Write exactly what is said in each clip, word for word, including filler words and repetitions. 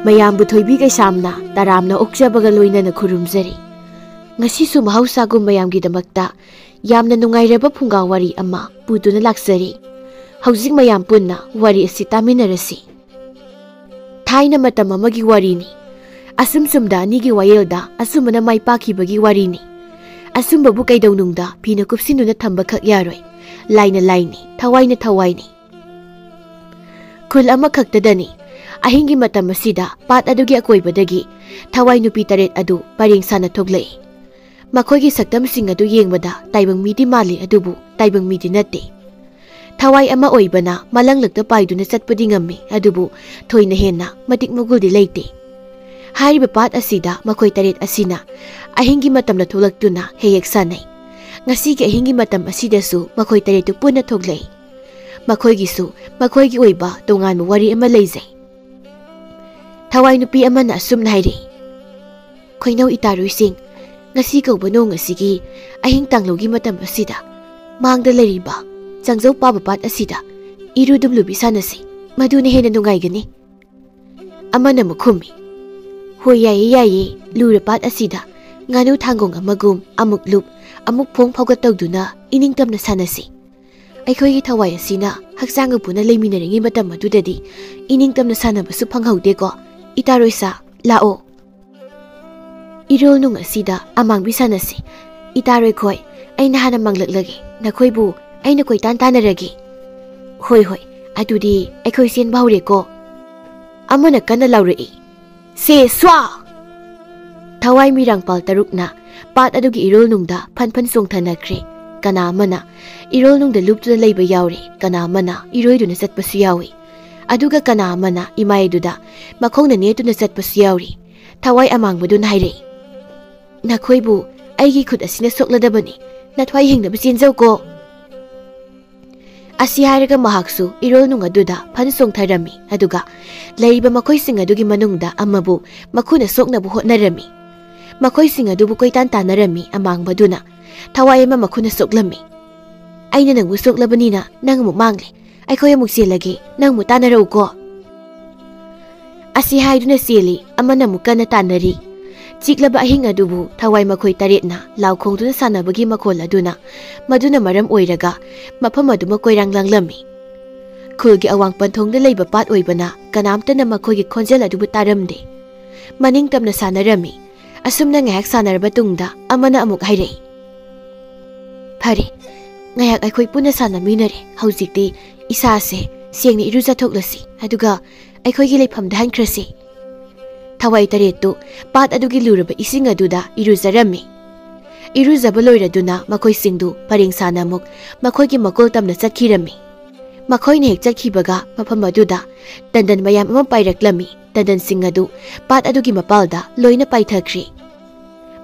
ꯃꯌꯥꯝꯕꯨ ꯊꯣꯏꯕꯤ ꯀꯩꯁꯥꯝꯅ ꯇꯔꯥꯝꯅ ꯑꯣꯛꯆꯕꯒ ꯂꯣꯏꯅꯅ ꯈꯨꯔꯨꯝꯖꯔꯤ꯫ ꯉꯁꯤꯁꯨ ꯃꯍꯧꯁꯥꯒꯨꯝ ꯃꯌꯥꯝꯒꯤꯗꯃꯛꯇ ꯌꯥꯝꯅ ꯅꯨꯡꯉꯥꯏꯔꯕ ꯐꯨꯡꯒꯥ ꯋꯥꯔꯤ ꯑꯃ ꯄꯨꯗꯨꯅ ꯂꯥꯛꯆꯔꯤ꯫ ꯍꯧꯖꯤꯛ ꯃꯌꯥꯝ ꯄꯨꯟꯅ ꯋꯥꯔꯤ ꯑꯁꯤ ꯇꯥꯃꯤꯟꯅꯔꯁꯤ꯫ ꯊꯥꯏꯅ ꯃꯇꯝ ꯑꯃꯒꯤ ꯋꯥꯔꯤꯅꯤ꯫ ꯑꯁꯨꯝ ꯁꯨꯝꯗ ꯑꯅꯤꯒꯤ ꯋꯥꯌꯦꯜꯗ ꯑꯆꯨꯝꯕꯅ ꯃꯥꯏ ꯄꯥꯛꯈꯤꯕꯒꯤ ꯋꯥꯔꯤꯅꯤ꯫ ꯑꯆꯨꯝꯕꯕꯨ ꯀꯩꯗꯧꯅꯨꯡꯗ ꯐꯤꯅ ꯀꯨꯞꯁꯤꯟꯗꯨꯅ ꯊꯝꯕꯈꯛ ꯌꯥꯔꯣꯏ꯫ ꯂꯥꯏꯅ ꯂꯥꯏꯅꯤ, ꯊꯋꯥꯏꯅ ꯊꯋꯥꯏꯅꯤ꯫ ꯈꯨꯜ ꯑꯃꯈꯛꯇꯗꯅꯤ꯫ ꯑꯍꯤꯡꯒꯤ ꯃꯇꯝ ꯑꯁꯤꯗ ꯄꯥꯠ ꯑꯗꯨꯒꯤ ꯑꯀꯣꯏꯕꯗꯒꯤ ꯊꯋꯥꯏ ꯅꯨꯄꯤ ꯇꯔꯦꯠ ꯑꯗꯨ ꯄꯔꯦꯡ ꯁꯥꯅ ꯊꯣꯛꯂꯛꯏ꯫ ꯃꯈꯣꯏꯒꯤ ꯁꯛꯇꯝꯁꯤꯡ ꯑꯗꯨ ꯌꯦꯡꯕꯗ ꯇꯥꯏꯕꯪ ꯃꯤꯗꯤ ꯃꯥꯜꯂꯤ, ꯑꯗꯨꯕꯨ ꯇꯥꯏꯕꯪ ꯃꯤꯗꯤ ꯅꯠꯇꯦ꯫ ꯊꯋꯥꯏ ꯑꯃ ꯑꯣꯏꯕꯅ ꯃꯂꯪꯂꯛꯇ ꯄꯥꯏꯗꯨꯅ ꯆꯠꯄꯗꯤ ꯉꯝꯃꯤ, ꯑꯗꯨꯕꯨ ꯊꯣꯏꯅ ꯍꯦꯟꯅ ꯃꯇꯤꯛ ꯃꯒꯨꯜꯗꯤ ꯂꯩꯇꯦ꯫ ꯍꯥꯏꯔꯤꯕ ꯄꯥꯠ ꯑꯁꯤꯗ ꯃꯈꯣꯏ ꯇꯔꯦꯠ ꯑꯁꯤꯅ ꯑꯍꯤꯡꯒꯤ ꯃꯇꯝꯗ ꯊꯣꯛꯂꯛꯇꯨꯅ ꯍꯦꯛ ꯍꯦꯛ ꯁꯥꯟꯅꯩ꯫ ꯉꯁꯤꯒꯤ ꯑꯍꯤꯡꯒꯤ ꯃꯇꯝ ꯑꯁꯤꯗꯁꯨ ꯃꯈꯣꯏ ꯇꯔꯦꯠꯇꯨ ꯄꯨꯟꯅ ꯊꯣꯛꯂꯛꯏ꯫ ꯃꯈꯣꯏꯒꯤꯁꯨ ꯃꯈꯣꯏꯒꯤ ꯑꯣꯏꯕ ꯇꯣꯉꯥꯟꯕ ꯋꯥꯔꯤ ꯑꯃ ꯂꯩꯖꯩ꯫ ꯊꯋꯥꯏ ꯅꯨꯄꯤ ꯑꯃꯅ ꯑꯁꯨꯝꯅ ꯍꯥꯏꯔꯛꯏ, "ꯈꯣꯏꯅꯧ ꯏꯇꯥꯔꯣꯏꯁꯤꯡ, ꯉꯁꯤ ꯀꯧꯕ ꯅꯣꯡ ꯑꯁꯤꯒꯤ ꯑꯍꯤꯡ ꯇꯥꯡꯂꯧꯒꯤ ꯃꯇꯝ ꯑꯁꯤꯗ ꯃꯥꯡꯗ ꯂꯩꯔꯤꯕ ꯆꯥꯡꯖꯧ ꯄꯥꯕ ꯄꯥꯠ ꯑꯁꯤꯗ ꯏꯔꯨꯗꯨꯝ ꯂꯨꯕꯤ ꯁꯥꯟꯅꯁꯤ, ꯃꯗꯨꯅ ꯍꯦꯟꯅ ꯅꯨꯡꯉꯥꯏꯒꯅꯤ"꯫ ꯑꯃꯅ ꯑꯃꯨꯛ ꯈꯨꯝꯃꯤ, "ꯍꯣꯏ, ꯌꯥꯏꯌꯦ, ꯌꯥꯏꯌꯦ, ꯂꯨꯔ ꯄꯥꯠ ꯑꯁꯤꯗ ꯉꯥꯅꯨ ꯊꯥꯡꯒꯣꯡ ꯑꯃꯒꯨꯝ ꯑꯃꯨꯛ ꯂꯨꯞ, ꯑꯃꯨꯛ ꯐꯣꯡ ꯐꯥꯎꯒꯠ ꯇꯧꯗꯨꯅ ꯏꯅꯤꯡꯇꯝꯅ ꯁꯥꯟꯅꯁꯤ꯫ ꯑꯩꯈꯣꯏꯒꯤ ꯊꯋꯥꯏ ꯑꯁꯤꯅ ꯍꯛꯆꯥꯡꯒ ꯄꯨꯟꯅ ꯂꯩꯃꯤꯟꯅꯔꯤꯉꯩ ꯃꯇꯝ ꯑꯗꯨꯗꯗꯤ ꯏꯅꯤꯡꯇꯝꯅ ꯁꯥꯟꯅꯕꯁꯨ ꯐꯪꯍꯧꯗꯦꯀꯣ, ꯏꯇꯥꯔꯣꯏꯁꯥ, ꯂꯥꯛꯑꯣ꯫ ꯏꯔꯣꯜ ꯅꯨꯡ ꯑꯁꯤꯗ ꯑꯃꯥꯡꯕꯤ ꯁꯥꯟꯅꯁꯤ꯫ ꯏꯇꯥꯔꯣꯏꯈꯣꯏ, ꯑꯩꯅ ꯍꯥꯟꯅ ꯃꯥꯡꯂꯛꯂꯒꯦ, ꯅꯈꯣꯏꯕꯨ ꯑꯩꯅ ꯀꯣꯏꯇꯥꯟ ꯇꯥꯟꯅꯔꯒꯦ"꯫ "ꯍꯣꯏ, ꯍꯣꯏ, ꯑꯗꯨꯗꯤ ꯑꯩꯈꯣꯏ ꯆꯦꯟꯕ ꯍꯧꯔꯦꯀꯣ"꯫ ꯑꯃꯅ ꯀꯟꯅ ꯂꯥꯎꯔꯛꯏ, "ꯁꯦ ꯁ꯭ꯋꯥ!" ꯊꯋꯥꯏ ꯃꯤꯔꯥꯡꯄꯥꯜ ꯇꯔꯨꯛꯅ ꯄꯥꯠ ꯑꯗꯨꯒꯤ ꯏꯔꯣꯜ ꯅꯨꯡꯗ ꯐꯟ ꯐꯟ ꯆꯣꯡꯊꯅꯈ꯭ꯔꯦ꯫ ꯀꯅꯥ ꯑꯃꯅ ꯏꯔꯣꯜ ꯅꯨꯡꯗ ꯂꯨꯞꯇꯨꯅ ꯂꯩꯕ ꯌꯥꯎꯔꯦ, ꯀꯅꯥ ꯑꯃꯅ ꯏꯔꯣꯏꯗꯨꯅ ꯆꯠꯄꯁꯨ ꯌꯥꯎꯏ꯫ ꯑꯗꯨꯒ ꯀꯅꯥ ꯑꯃꯅ ꯏꯃꯥꯏ ꯑꯗꯨꯗ ꯃꯈꯣꯡꯅ ꯅꯦꯠꯇꯨꯅ ꯆꯠꯄꯁꯨ ꯌꯥꯎꯔꯤ꯫ ꯊꯋꯥꯏ ꯑꯃꯥꯡꯕꯗꯨꯅ ꯍꯥꯏꯔꯛꯏ, "ꯅꯈꯣꯏꯕꯨ ꯑꯩꯒꯤ ꯈꯨꯠ ꯑꯁꯤꯅ ꯁꯣꯛꯂꯗꯕꯅꯤ, ꯅꯊ꯭ꯋꯥꯏ ꯍꯤꯡꯅꯕ ꯆꯦꯟꯖꯧꯀꯣ"꯫ ꯑꯁꯤ ꯍꯥꯏꯔꯒ ꯃꯍꯥꯛꯁꯨ ꯏꯔꯣꯜ ꯅꯨꯡ ꯑꯗꯨꯗ ꯐꯟ ꯆꯣꯡꯊꯔꯝꯃꯤ, ꯑꯗꯨꯒ ꯂꯩꯔꯤꯕ ꯃꯈꯣꯏꯁꯤꯡ ꯑꯗꯨꯒꯤ ꯃꯅꯨꯡꯗ ꯑꯃꯕꯨ ꯃꯈꯨꯅ ꯁꯣꯛꯅꯕ ꯍꯣꯠꯅꯔꯝꯃꯤ꯫ ꯃꯈꯣꯏꯁꯤꯡ ꯑꯗꯨꯕꯨ ꯀꯣꯏꯇꯥꯟ ꯇꯥꯟꯅꯔꯝꯃꯤ꯫ ꯑꯃꯥꯡꯕꯗꯨꯅ ꯊꯋꯥꯏ ꯑꯃ ꯃꯈꯨꯅ ꯁꯣꯛꯂꯝꯃꯤ꯫ "ꯑꯩꯅ ꯅꯪꯕꯨ ꯁꯣꯛꯂꯕꯅꯤꯅ ꯅꯪ ꯑꯃꯨꯛ ꯃꯥꯡꯂꯦ꯫ ꯑꯩꯈꯣꯏ ꯑꯃꯨꯛ ꯆꯦꯜꯂꯒꯦ, ꯅꯪ ꯑꯃꯨꯛ ꯇꯥꯟꯅꯔꯛꯎꯀꯣ"꯫ ꯑꯁꯤ ꯍꯥꯏꯗꯨꯅ ꯆꯦꯜꯂꯤ, ꯑꯃꯅ ꯑꯃꯨꯛ ꯀꯟꯅ ꯇꯥꯟꯅꯔꯤ꯫ ꯆꯤꯛꯂꯕ ꯑꯍꯤꯡ ꯑꯗꯨꯕꯨ ꯊꯋꯥꯏ ꯃꯈꯣꯏ ꯇꯔꯦꯠꯅ ꯂꯥꯎ ꯈꯣꯡꯗꯨꯅ ꯁꯥꯟꯅꯕꯒꯤ ꯃꯈꯣꯜ ꯑꯗꯨꯅ, ꯃꯗꯨꯅ ꯃꯔꯝ ꯑꯣꯏꯔꯒ ꯃꯐꯝ ꯑꯗꯨꯃꯛ ꯀꯣꯏꯔꯥꯡ ꯂꯥꯡꯂꯝꯃꯤ꯫ ꯈꯨꯜꯒꯤ ꯑꯋꯥꯡ ꯄꯟꯊꯣꯡꯗ ꯂꯩꯕ ꯄꯥꯠ ꯑꯣꯏꯕꯅ ꯀꯅꯥꯝꯇꯅ ꯃꯈꯣꯏꯒꯤ ꯈꯣꯟꯖꯦꯜ ꯑꯗꯨꯕꯨ ꯇꯥꯔꯝꯗꯦ꯫ ꯃꯅꯤꯡ ꯇꯝꯅ ꯁꯥꯟꯅꯔꯝꯃꯤ꯫ ꯑꯁꯨꯝꯅ ꯉꯥꯏꯍꯥꯛ ꯁꯥꯟꯅꯔꯕ ꯇꯨꯡꯗ ꯑꯃꯅ ꯑꯃꯨꯛ ꯍꯥꯏꯔꯛꯏ, "ꯐꯔꯦ, ꯉꯥꯏꯍꯥꯛ ꯑꯩꯈꯣꯏ ꯄꯨꯟꯅ ꯁꯥꯟꯅꯃꯤꯟꯅꯔꯦ꯫ ꯍꯧꯖꯤꯛꯇꯤ ꯏꯁꯥꯁꯦ ꯁꯦꯡꯅ ꯏꯔꯨꯖꯊꯣꯛꯂꯁꯤ, ꯑꯗꯨꯒ ꯑꯩꯈꯣꯏꯒꯤ ꯂꯩꯐꯝꯗ ꯍꯟꯈ꯭ꯔꯁꯤ"꯫ ꯊꯋꯥꯏ ꯇꯔꯦꯠꯇꯨ ꯄꯥꯠ ꯑꯗꯨꯒꯤ ꯂꯨꯔꯕ ꯏꯁꯤꯡ ꯑꯗꯨꯗ ꯏꯔꯨꯖꯔꯝꯃꯤ꯫ ꯏꯔꯨꯖꯕ ꯂꯣꯏꯔꯗꯨꯅ ꯃꯈꯣꯏꯁꯤꯡꯗꯨ ꯄꯔꯦꯡ ꯁꯥꯅ ꯑꯃꯨꯛ ꯃꯈꯣꯏꯒꯤ ꯃꯀꯣꯜ ꯇꯝꯅ ꯆꯠꯈꯤꯔꯝꯃꯤ꯫ ꯃꯈꯣꯏꯅ ꯍꯦꯛ ꯆꯠꯈꯤꯕꯒ ꯃꯐꯝ ꯑꯗꯨꯗ ꯇꯟꯗꯟ ꯃꯌꯥꯝ ꯑꯃ ꯄꯥꯏꯔꯛꯂꯝꯃꯤ꯫ ꯇꯟꯗꯟꯁꯤꯡ ꯑꯗꯨ ꯄꯥꯠ ꯑꯗꯨꯒꯤ ꯃꯄꯥꯜꯗ ꯂꯣꯏꯅ ꯄꯥꯏꯊꯈ꯭ꯔꯦ꯫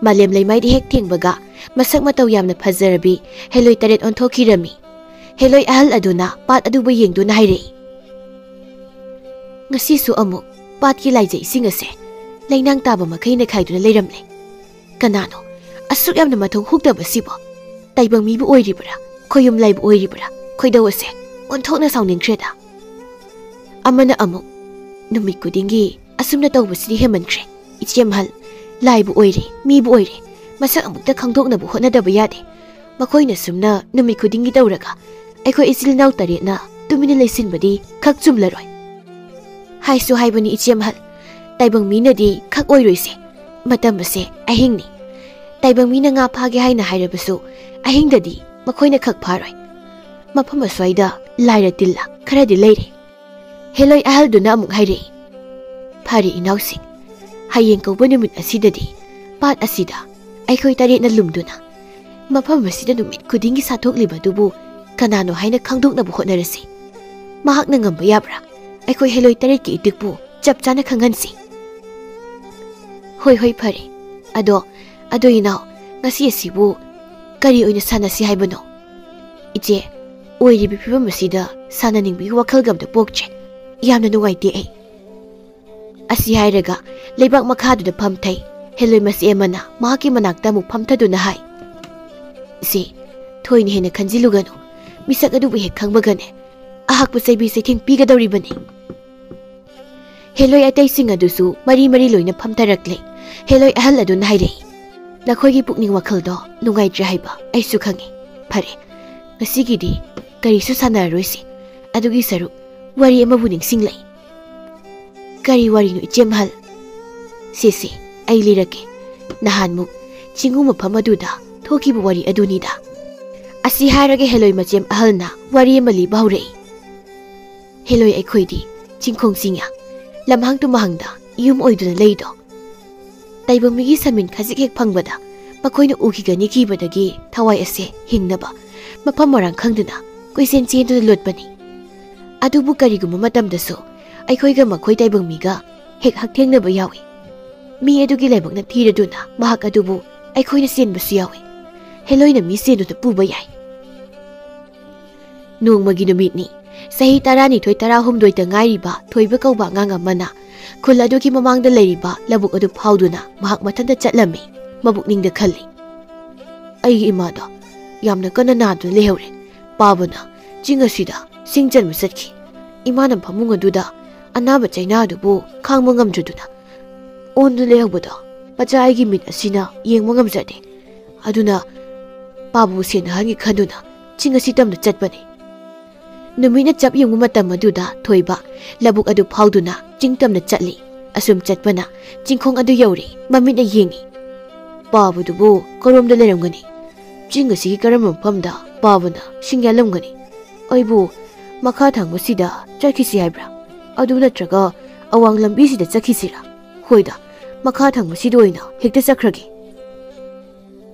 ꯃꯥꯂꯦꯝ ꯂꯩꯃꯥꯏꯗ ꯍꯦꯛ ꯊꯦꯡꯕꯒ ꯃꯁꯛ ꯃꯇꯧ ꯌꯥꯝꯅ ꯐꯖꯔꯕꯤ ꯍꯦꯂꯣꯏ ꯇꯔꯦꯠ ꯑꯣꯟꯊꯣꯛꯈꯤꯔꯝꯃꯤ꯫ ꯍꯦꯂꯣꯏ ꯑꯍꯜ ꯑꯗꯨꯅ ꯄꯥꯠ ꯑꯗꯨꯕꯨ ꯌꯦꯡꯗꯨꯅ ꯍꯥꯏꯔꯛꯏ, "ꯉꯁꯤꯁꯨ ꯑꯃꯨꯛ ꯄꯥꯠꯀꯤ ꯂꯥꯏꯖꯩꯁꯤꯡ ꯑꯁꯦ ꯂꯩꯅꯥꯡ ꯇꯥꯕ ꯃꯈꯩꯅ ꯈꯥꯏꯗꯨꯅ ꯂꯩꯔꯝꯂꯦ꯫ ꯀꯅꯥꯅꯣ ꯑꯁꯨꯛ ꯌꯥꯝꯅ ꯃꯊꯣꯡ ꯍꯨꯛꯇꯕꯁꯤꯕꯣ? ꯇꯥꯏꯕꯪ ꯃꯤꯕꯨ ꯑꯣꯏꯔꯤꯕ꯭ꯔꯥ? ꯈꯣꯌꯨꯝ ꯂꯥꯏꯕꯨ ꯑꯣꯏꯔꯤꯕ꯭ꯔꯥ? ꯈꯣꯏꯗꯧ ꯑꯁꯦ ꯑꯣꯟꯊꯣꯛꯅ ꯁꯥꯎꯅꯤꯡꯈ꯭ꯔꯦꯗ"꯫ ꯑꯃꯅ ꯑꯃꯨꯛ, "ꯅꯨꯃꯤꯠ ꯈꯨꯗꯤꯡꯒꯤ ꯑꯁꯨꯝꯅ ꯇꯧꯕꯁꯤꯗꯤ ꯍꯦꯟꯃꯟꯈ꯭ꯔꯦ꯫ ꯏꯆꯦꯝꯍꯜ, ꯂꯥꯏꯕꯨ ꯑꯣꯏꯔꯦ, ꯃꯤꯕꯨ ꯑꯣꯏꯔꯦ, ꯃꯁꯛ ꯑꯃꯨꯛꯇ ꯈꯪꯗꯣꯛꯅꯕ ꯍꯣꯠꯅꯗꯕ ꯌꯥꯗꯦ꯫ ꯃꯈꯣꯏꯅ ꯁꯨꯝꯅ ꯅꯨꯃꯤꯠ ꯈꯨꯗꯤꯡꯒꯤ ꯇꯧꯔꯒ ꯑꯩꯈꯣꯏ ꯏꯆꯤꯜ ꯏꯅꯥꯎ ꯇꯔꯦꯠꯅ ꯇꯨꯃꯤꯟꯅ ꯂꯩꯁꯤꯟꯕꯗꯤ ꯈꯛ ꯆꯨꯝꯂꯔꯣꯏ"꯫ "ꯍꯥꯏꯁꯨ ꯍꯥꯏꯕꯅꯤ ꯏꯆꯦꯝꯍꯜ, ꯇꯥꯏꯕꯪ ꯃꯤꯅꯗꯤ ꯈꯛ ꯑꯣꯏꯔꯣꯏꯁꯦ꯫ ꯃꯇꯝ ꯑꯁꯦ ꯑꯍꯤꯡꯅꯤ꯫ ꯇꯥꯏꯕꯪ ꯃꯤꯅ ꯉꯥ ꯐꯥꯒꯦ ꯍꯥꯏꯅ ꯍꯥꯏꯔꯕꯁꯨ ꯑꯍꯤꯡꯗꯗꯤ ꯃꯈꯣꯏꯅ ꯈꯛ ꯐꯥꯔꯣꯏ꯫ ꯃꯐꯝ ꯑꯁ꯭ꯋꯥꯏꯗ ꯂꯥꯏꯔ ꯇꯤꯜꯂ ꯈꯔꯗꯤ ꯂꯩꯔꯦ"꯫ ꯍꯦꯂꯣꯏ ꯑꯍꯜꯗꯨꯅ ꯑꯃꯨꯛ ꯍꯥꯏꯔꯛꯏ, "ꯐꯔꯦ ꯏꯅꯥꯎꯁꯤꯡ, ꯍꯌꯦꯡ ꯀꯧꯕ ꯅꯨꯃꯤꯠ ꯑꯁꯤꯗꯗꯤ ꯄꯥꯠ ꯑꯁꯤꯗ ꯑꯩꯈꯣꯏ ꯇꯔꯦꯠꯅ ꯂꯨꯝꯗꯨꯅ ꯃꯐꯝ ꯑꯁꯤꯗ ꯅꯨꯃꯤꯠ ꯈꯨꯗꯤꯡꯒꯤ ꯁꯥꯊꯣꯛꯂꯤꯕ ꯑꯗꯨꯕꯨ ꯀꯅꯥꯅꯣ ꯍꯥꯏꯅ ꯈꯪꯗꯣꯛꯅꯕ ꯍꯣꯠꯅꯔꯁꯤ꯫ ꯃꯍꯥꯛꯅ ꯉꯝꯕ ꯌꯥꯕ꯭ꯔꯥ? ꯑꯩꯈꯣꯏ ꯍꯦꯂꯣꯏ ꯇꯔꯦꯠꯀꯤ ꯏꯇꯤꯛꯄꯨ ꯆꯞ ꯆꯥꯅ ꯈꯪꯍꯟꯁꯤ"꯫ "ꯍꯣꯏ, ꯍꯣꯏ, ꯐꯔꯦ꯫ ꯑꯗꯣ, ꯑꯗꯣ ꯏꯅꯥꯎ, ꯉꯁꯤ ꯑꯁꯤꯕꯨ ꯀꯔꯤ ꯑꯣꯏꯅ ꯁꯥꯟꯅꯁꯤ ꯍꯥꯏꯕꯅꯣ?" "ꯏꯆꯦ, ꯑꯣꯏꯔꯤꯕ ꯐꯤꯕꯝ ꯑꯁꯤꯗ ꯁꯥꯟꯅꯅꯤꯡꯕꯒꯤ ꯋꯥꯈꯜꯒ ꯑꯝꯇ ꯄꯣꯛꯇ꯭ꯔꯦ꯫ ꯌꯥꯝꯅ ꯅꯨꯡꯉꯥꯏꯇꯦ ꯑꯩ"꯫ ꯑꯁꯤ ꯍꯥꯏꯔꯒ ꯂꯩꯕꯥꯛ ꯃꯈꯥꯗꯨꯗ ꯐꯝꯊꯩ꯫ ꯍꯦꯂꯣꯏ ꯃꯆꯦ ꯑꯃꯅ ꯃꯍꯥꯛꯀꯤ ꯃꯅꯥꯛꯇ ꯑꯃꯨꯛ ꯐꯝꯊꯗꯨꯅ ꯍꯥꯏ, "ꯏꯆꯦ, ꯊꯣꯏꯅ ꯍꯦꯟꯅ ꯈꯟꯖꯤꯜꯂꯨꯒꯅꯨ꯫ ꯃꯤꯁꯛ ꯑꯗꯨꯕꯨ ꯍꯦꯛ ꯈꯪꯕꯒꯅꯦ, ꯑꯍꯥꯛꯄꯨ ꯆꯩꯕꯤ ꯆꯩꯊꯦꯡ ꯄꯤꯒꯗꯧꯔꯤꯕꯅꯤ"꯫ ꯍꯦꯂꯣꯏ ꯑꯇꯩꯁꯤꯡ ꯑꯗꯨꯁꯨ ꯃꯔꯤ ꯃꯔꯤ ꯂꯣꯏꯅ ꯐꯝꯊꯔꯛꯂꯦ꯫ ꯍꯦꯂꯣꯏ ꯑꯍꯜ ꯑꯗꯨꯅ ꯍꯥꯏꯔꯛꯏ, "ꯅꯈꯣꯏꯒꯤ ꯄꯨꯛꯅꯤꯡ ꯋꯥꯈꯜꯗꯣ ꯅꯨꯡꯉꯥꯏꯇ꯭ꯔꯦ ꯍꯥꯏꯕ ꯑꯩꯁꯨ ꯈꯪꯉꯤ꯫ ꯐꯔꯦ, ꯉꯁꯤꯒꯤꯗꯤ ꯀꯔꯤꯁꯨ ꯁꯥꯟꯅꯔꯔꯣꯏꯁꯤ꯫ ꯑꯗꯨꯒꯤ ꯁꯔꯨꯛ ꯋꯥꯔꯤ ꯑꯃꯕꯨ ꯅꯤꯡꯁꯤꯡꯂꯛꯏ꯫" "ꯀꯔꯤ ꯋꯥꯔꯤꯅꯣ, ꯏꯆꯦꯝ ꯑꯍꯜ?" "ꯁꯦ ꯁꯦ, ꯑꯩ ꯂꯤꯔꯛꯀꯦ꯫ ꯅꯍꯥꯟꯃꯨꯛ ꯆꯤꯡꯉꯨ ꯃꯐꯝ ꯑꯗꯨꯗ ꯊꯣꯛꯈꯤꯕ ꯋꯥꯔꯤ ꯑꯗꯨꯅꯤꯗ꯫" ꯑꯁꯤ ꯍꯥꯏꯔꯒ ꯍꯦꯂꯣꯏ ꯃꯆꯦꯝ ꯑꯍꯜꯅ ꯋꯥꯔꯤ ꯑꯃ ꯂꯤꯕ ꯍꯧꯔꯛꯏ꯫ "ꯍꯦꯂꯣꯏ ꯑꯩꯈꯣꯏꯗꯤ ꯆꯤꯡꯈꯣꯡ ꯆꯤꯡꯌꯥ ꯂꯝꯍꯥꯡ ꯇꯨꯝꯍꯥꯡꯗ ꯌꯨꯝ ꯑꯣꯏꯗꯨꯅ ꯂꯩꯗꯣ꯫ ꯇꯥꯏꯕꯪ ꯃꯤꯒꯤ ꯁꯟꯃꯤꯟ ꯈꯖꯤꯛ ꯍꯦꯛ ꯐꯪꯕꯗ ꯃꯈꯣꯏꯅ ꯎꯈꯤꯒꯅꯤ ꯀꯤꯕꯗꯒꯤ ꯊꯋꯥꯏ ꯑꯁꯦ ꯍꯤꯡꯅꯕ ꯃꯐꯝ ꯃꯔꯥꯡ ꯈꯪꯗꯅ ꯀꯣꯏꯆꯦꯟ ꯆꯦꯟꯗꯨꯅ ꯂꯣꯠꯄꯅꯤ꯫ ꯑꯗꯨꯕꯨ ꯀꯔꯤꯒꯨꯝꯕ ꯃꯇꯝꯗꯁꯨ ꯑꯩꯈꯣꯏꯒ ꯃꯈꯣꯏ ꯇꯥꯏꯕꯪ ꯃꯤꯒ ꯍꯦꯛ ꯍꯛꯊꯦꯡꯅꯕ ꯌꯥꯎꯏ꯫ ꯃꯤ ꯑꯗꯨꯒꯤ ꯂꯥꯏꯕꯛꯅ ꯊꯤꯔꯗꯨꯅ ꯃꯍꯥꯛ ꯑꯗꯨꯕꯨ ꯑꯩꯈꯣꯏꯅ ꯆꯦꯟꯕꯁꯨ ꯌꯥꯎꯏ꯫ ꯍꯦꯂꯣꯏꯅ ꯃꯤ ꯆꯦꯟꯗꯨꯅ ꯄꯨꯕ ꯌꯥꯏ꯫" ꯅꯣꯡꯃꯒꯤ ꯅꯨꯃꯤꯠꯅꯤ꯫ ꯆꯍꯤ ꯇꯔꯥꯅꯤꯊꯣꯏ ꯇꯔꯥꯍꯨꯝꯗꯣꯏꯗ ꯉꯥꯏꯔꯤꯕ ꯊꯣꯏꯕ ꯀꯧꯕ ꯑꯉꯥꯡ ꯑꯃꯅ ꯈꯨꯜ ꯑꯗꯨꯒꯤ ꯃꯃꯥꯡꯗ ꯂꯩꯔꯤꯕ ꯂꯧꯕꯨꯛ ꯑꯗꯨ ꯐꯥꯎꯗꯨꯅ ꯃꯍꯥꯛ ꯃꯊꯟꯇ ꯆꯠꯂꯝꯃꯤ꯫ ꯃꯕꯨꯛꯅꯤꯡꯗ ꯈꯜꯂꯤ, "ꯑꯩꯒꯤ ꯏꯃꯥꯗꯣ ꯌꯥꯝꯅ ꯀꯟꯅ ꯅꯥꯗꯨꯅ ꯂꯩꯍꯧꯔꯦ꯫ ꯄꯥꯕꯅ ꯆꯤꯡ ꯑꯁꯤꯗ ꯁꯤꯡ ꯆꯟꯕ ꯆꯠꯈꯤ꯫ ꯏꯃꯥꯅ ꯐꯃꯨꯡ ꯑꯗꯨꯗ ꯑꯅꯥꯕ ꯆꯩꯅꯥ ꯑꯗꯨꯕꯨ ꯈꯥꯡꯕ ꯉꯝꯗ꯭ꯔꯗꯨꯅ ꯑꯣꯟꯗꯨꯅ ꯂꯩꯍꯧꯕꯗꯣ ꯃꯆꯥ ꯑꯩꯒꯤ ꯃꯤꯠ ꯑꯁꯤꯅ ꯌꯦꯡꯕ ꯉꯝꯖꯗꯦ꯫ ꯑꯗꯨꯅ ꯄꯥꯕꯨ ꯁꯦꯟꯅꯍꯟꯒꯦ ꯈꯟꯗꯨꯅ ꯆꯤꯡ ꯑꯁꯤ ꯇꯝꯅ ꯆꯠꯄꯅꯤ꯫" ꯅꯨꯃꯤꯠꯅ ꯆꯞ ꯌꯨꯡꯕ ꯃꯇꯝ ꯑꯗꯨꯗ ꯊꯣꯏꯕ ꯂꯧꯕꯨꯛ ꯑꯗꯨ ꯐꯥꯎꯗꯨꯅ ꯆꯤꯡ ꯇꯝꯅ ꯆꯠꯂꯤ꯫ ꯑꯁꯨꯝ ꯆꯠꯄꯅ ꯆꯤꯡꯈꯣꯡ ꯑꯗꯨ ꯌꯧꯔꯦ꯫ ꯃꯃꯤꯠꯅ ꯌꯦꯡꯉꯤ꯫ ꯄꯥꯕꯗꯨꯕꯨ ꯀꯔꯣꯝꯗ ꯂꯩꯔꯝꯒꯅꯤ? ꯆꯤꯡ ꯑꯁꯤꯒꯤ ꯀꯔꯝꯕ ꯃꯐꯝꯗ ꯄꯥꯕꯅ ꯁꯤꯡ ꯌꯥꯜꯂꯝꯒꯅꯤ? ꯑꯩꯕꯨ ꯃꯈꯥ ꯊꯪꯕꯁꯤꯗ ꯆꯠꯈꯤꯁꯤ ꯍꯥꯏꯕ꯭ꯔꯥ? ꯑꯗꯨ ꯅꯠꯇ꯭ꯔꯒ ꯑꯋꯥꯡ ꯂꯝꯕꯤꯁꯤꯗ ꯆꯠꯈꯤꯁꯤꯔꯥ? ꯍꯣꯏꯗ, ꯃꯈꯥ ꯊꯪꯕꯁꯤꯗ ꯑꯣꯏꯅ ꯍꯦꯛꯇ ꯆꯠꯈ꯭ꯔꯒꯦ꯫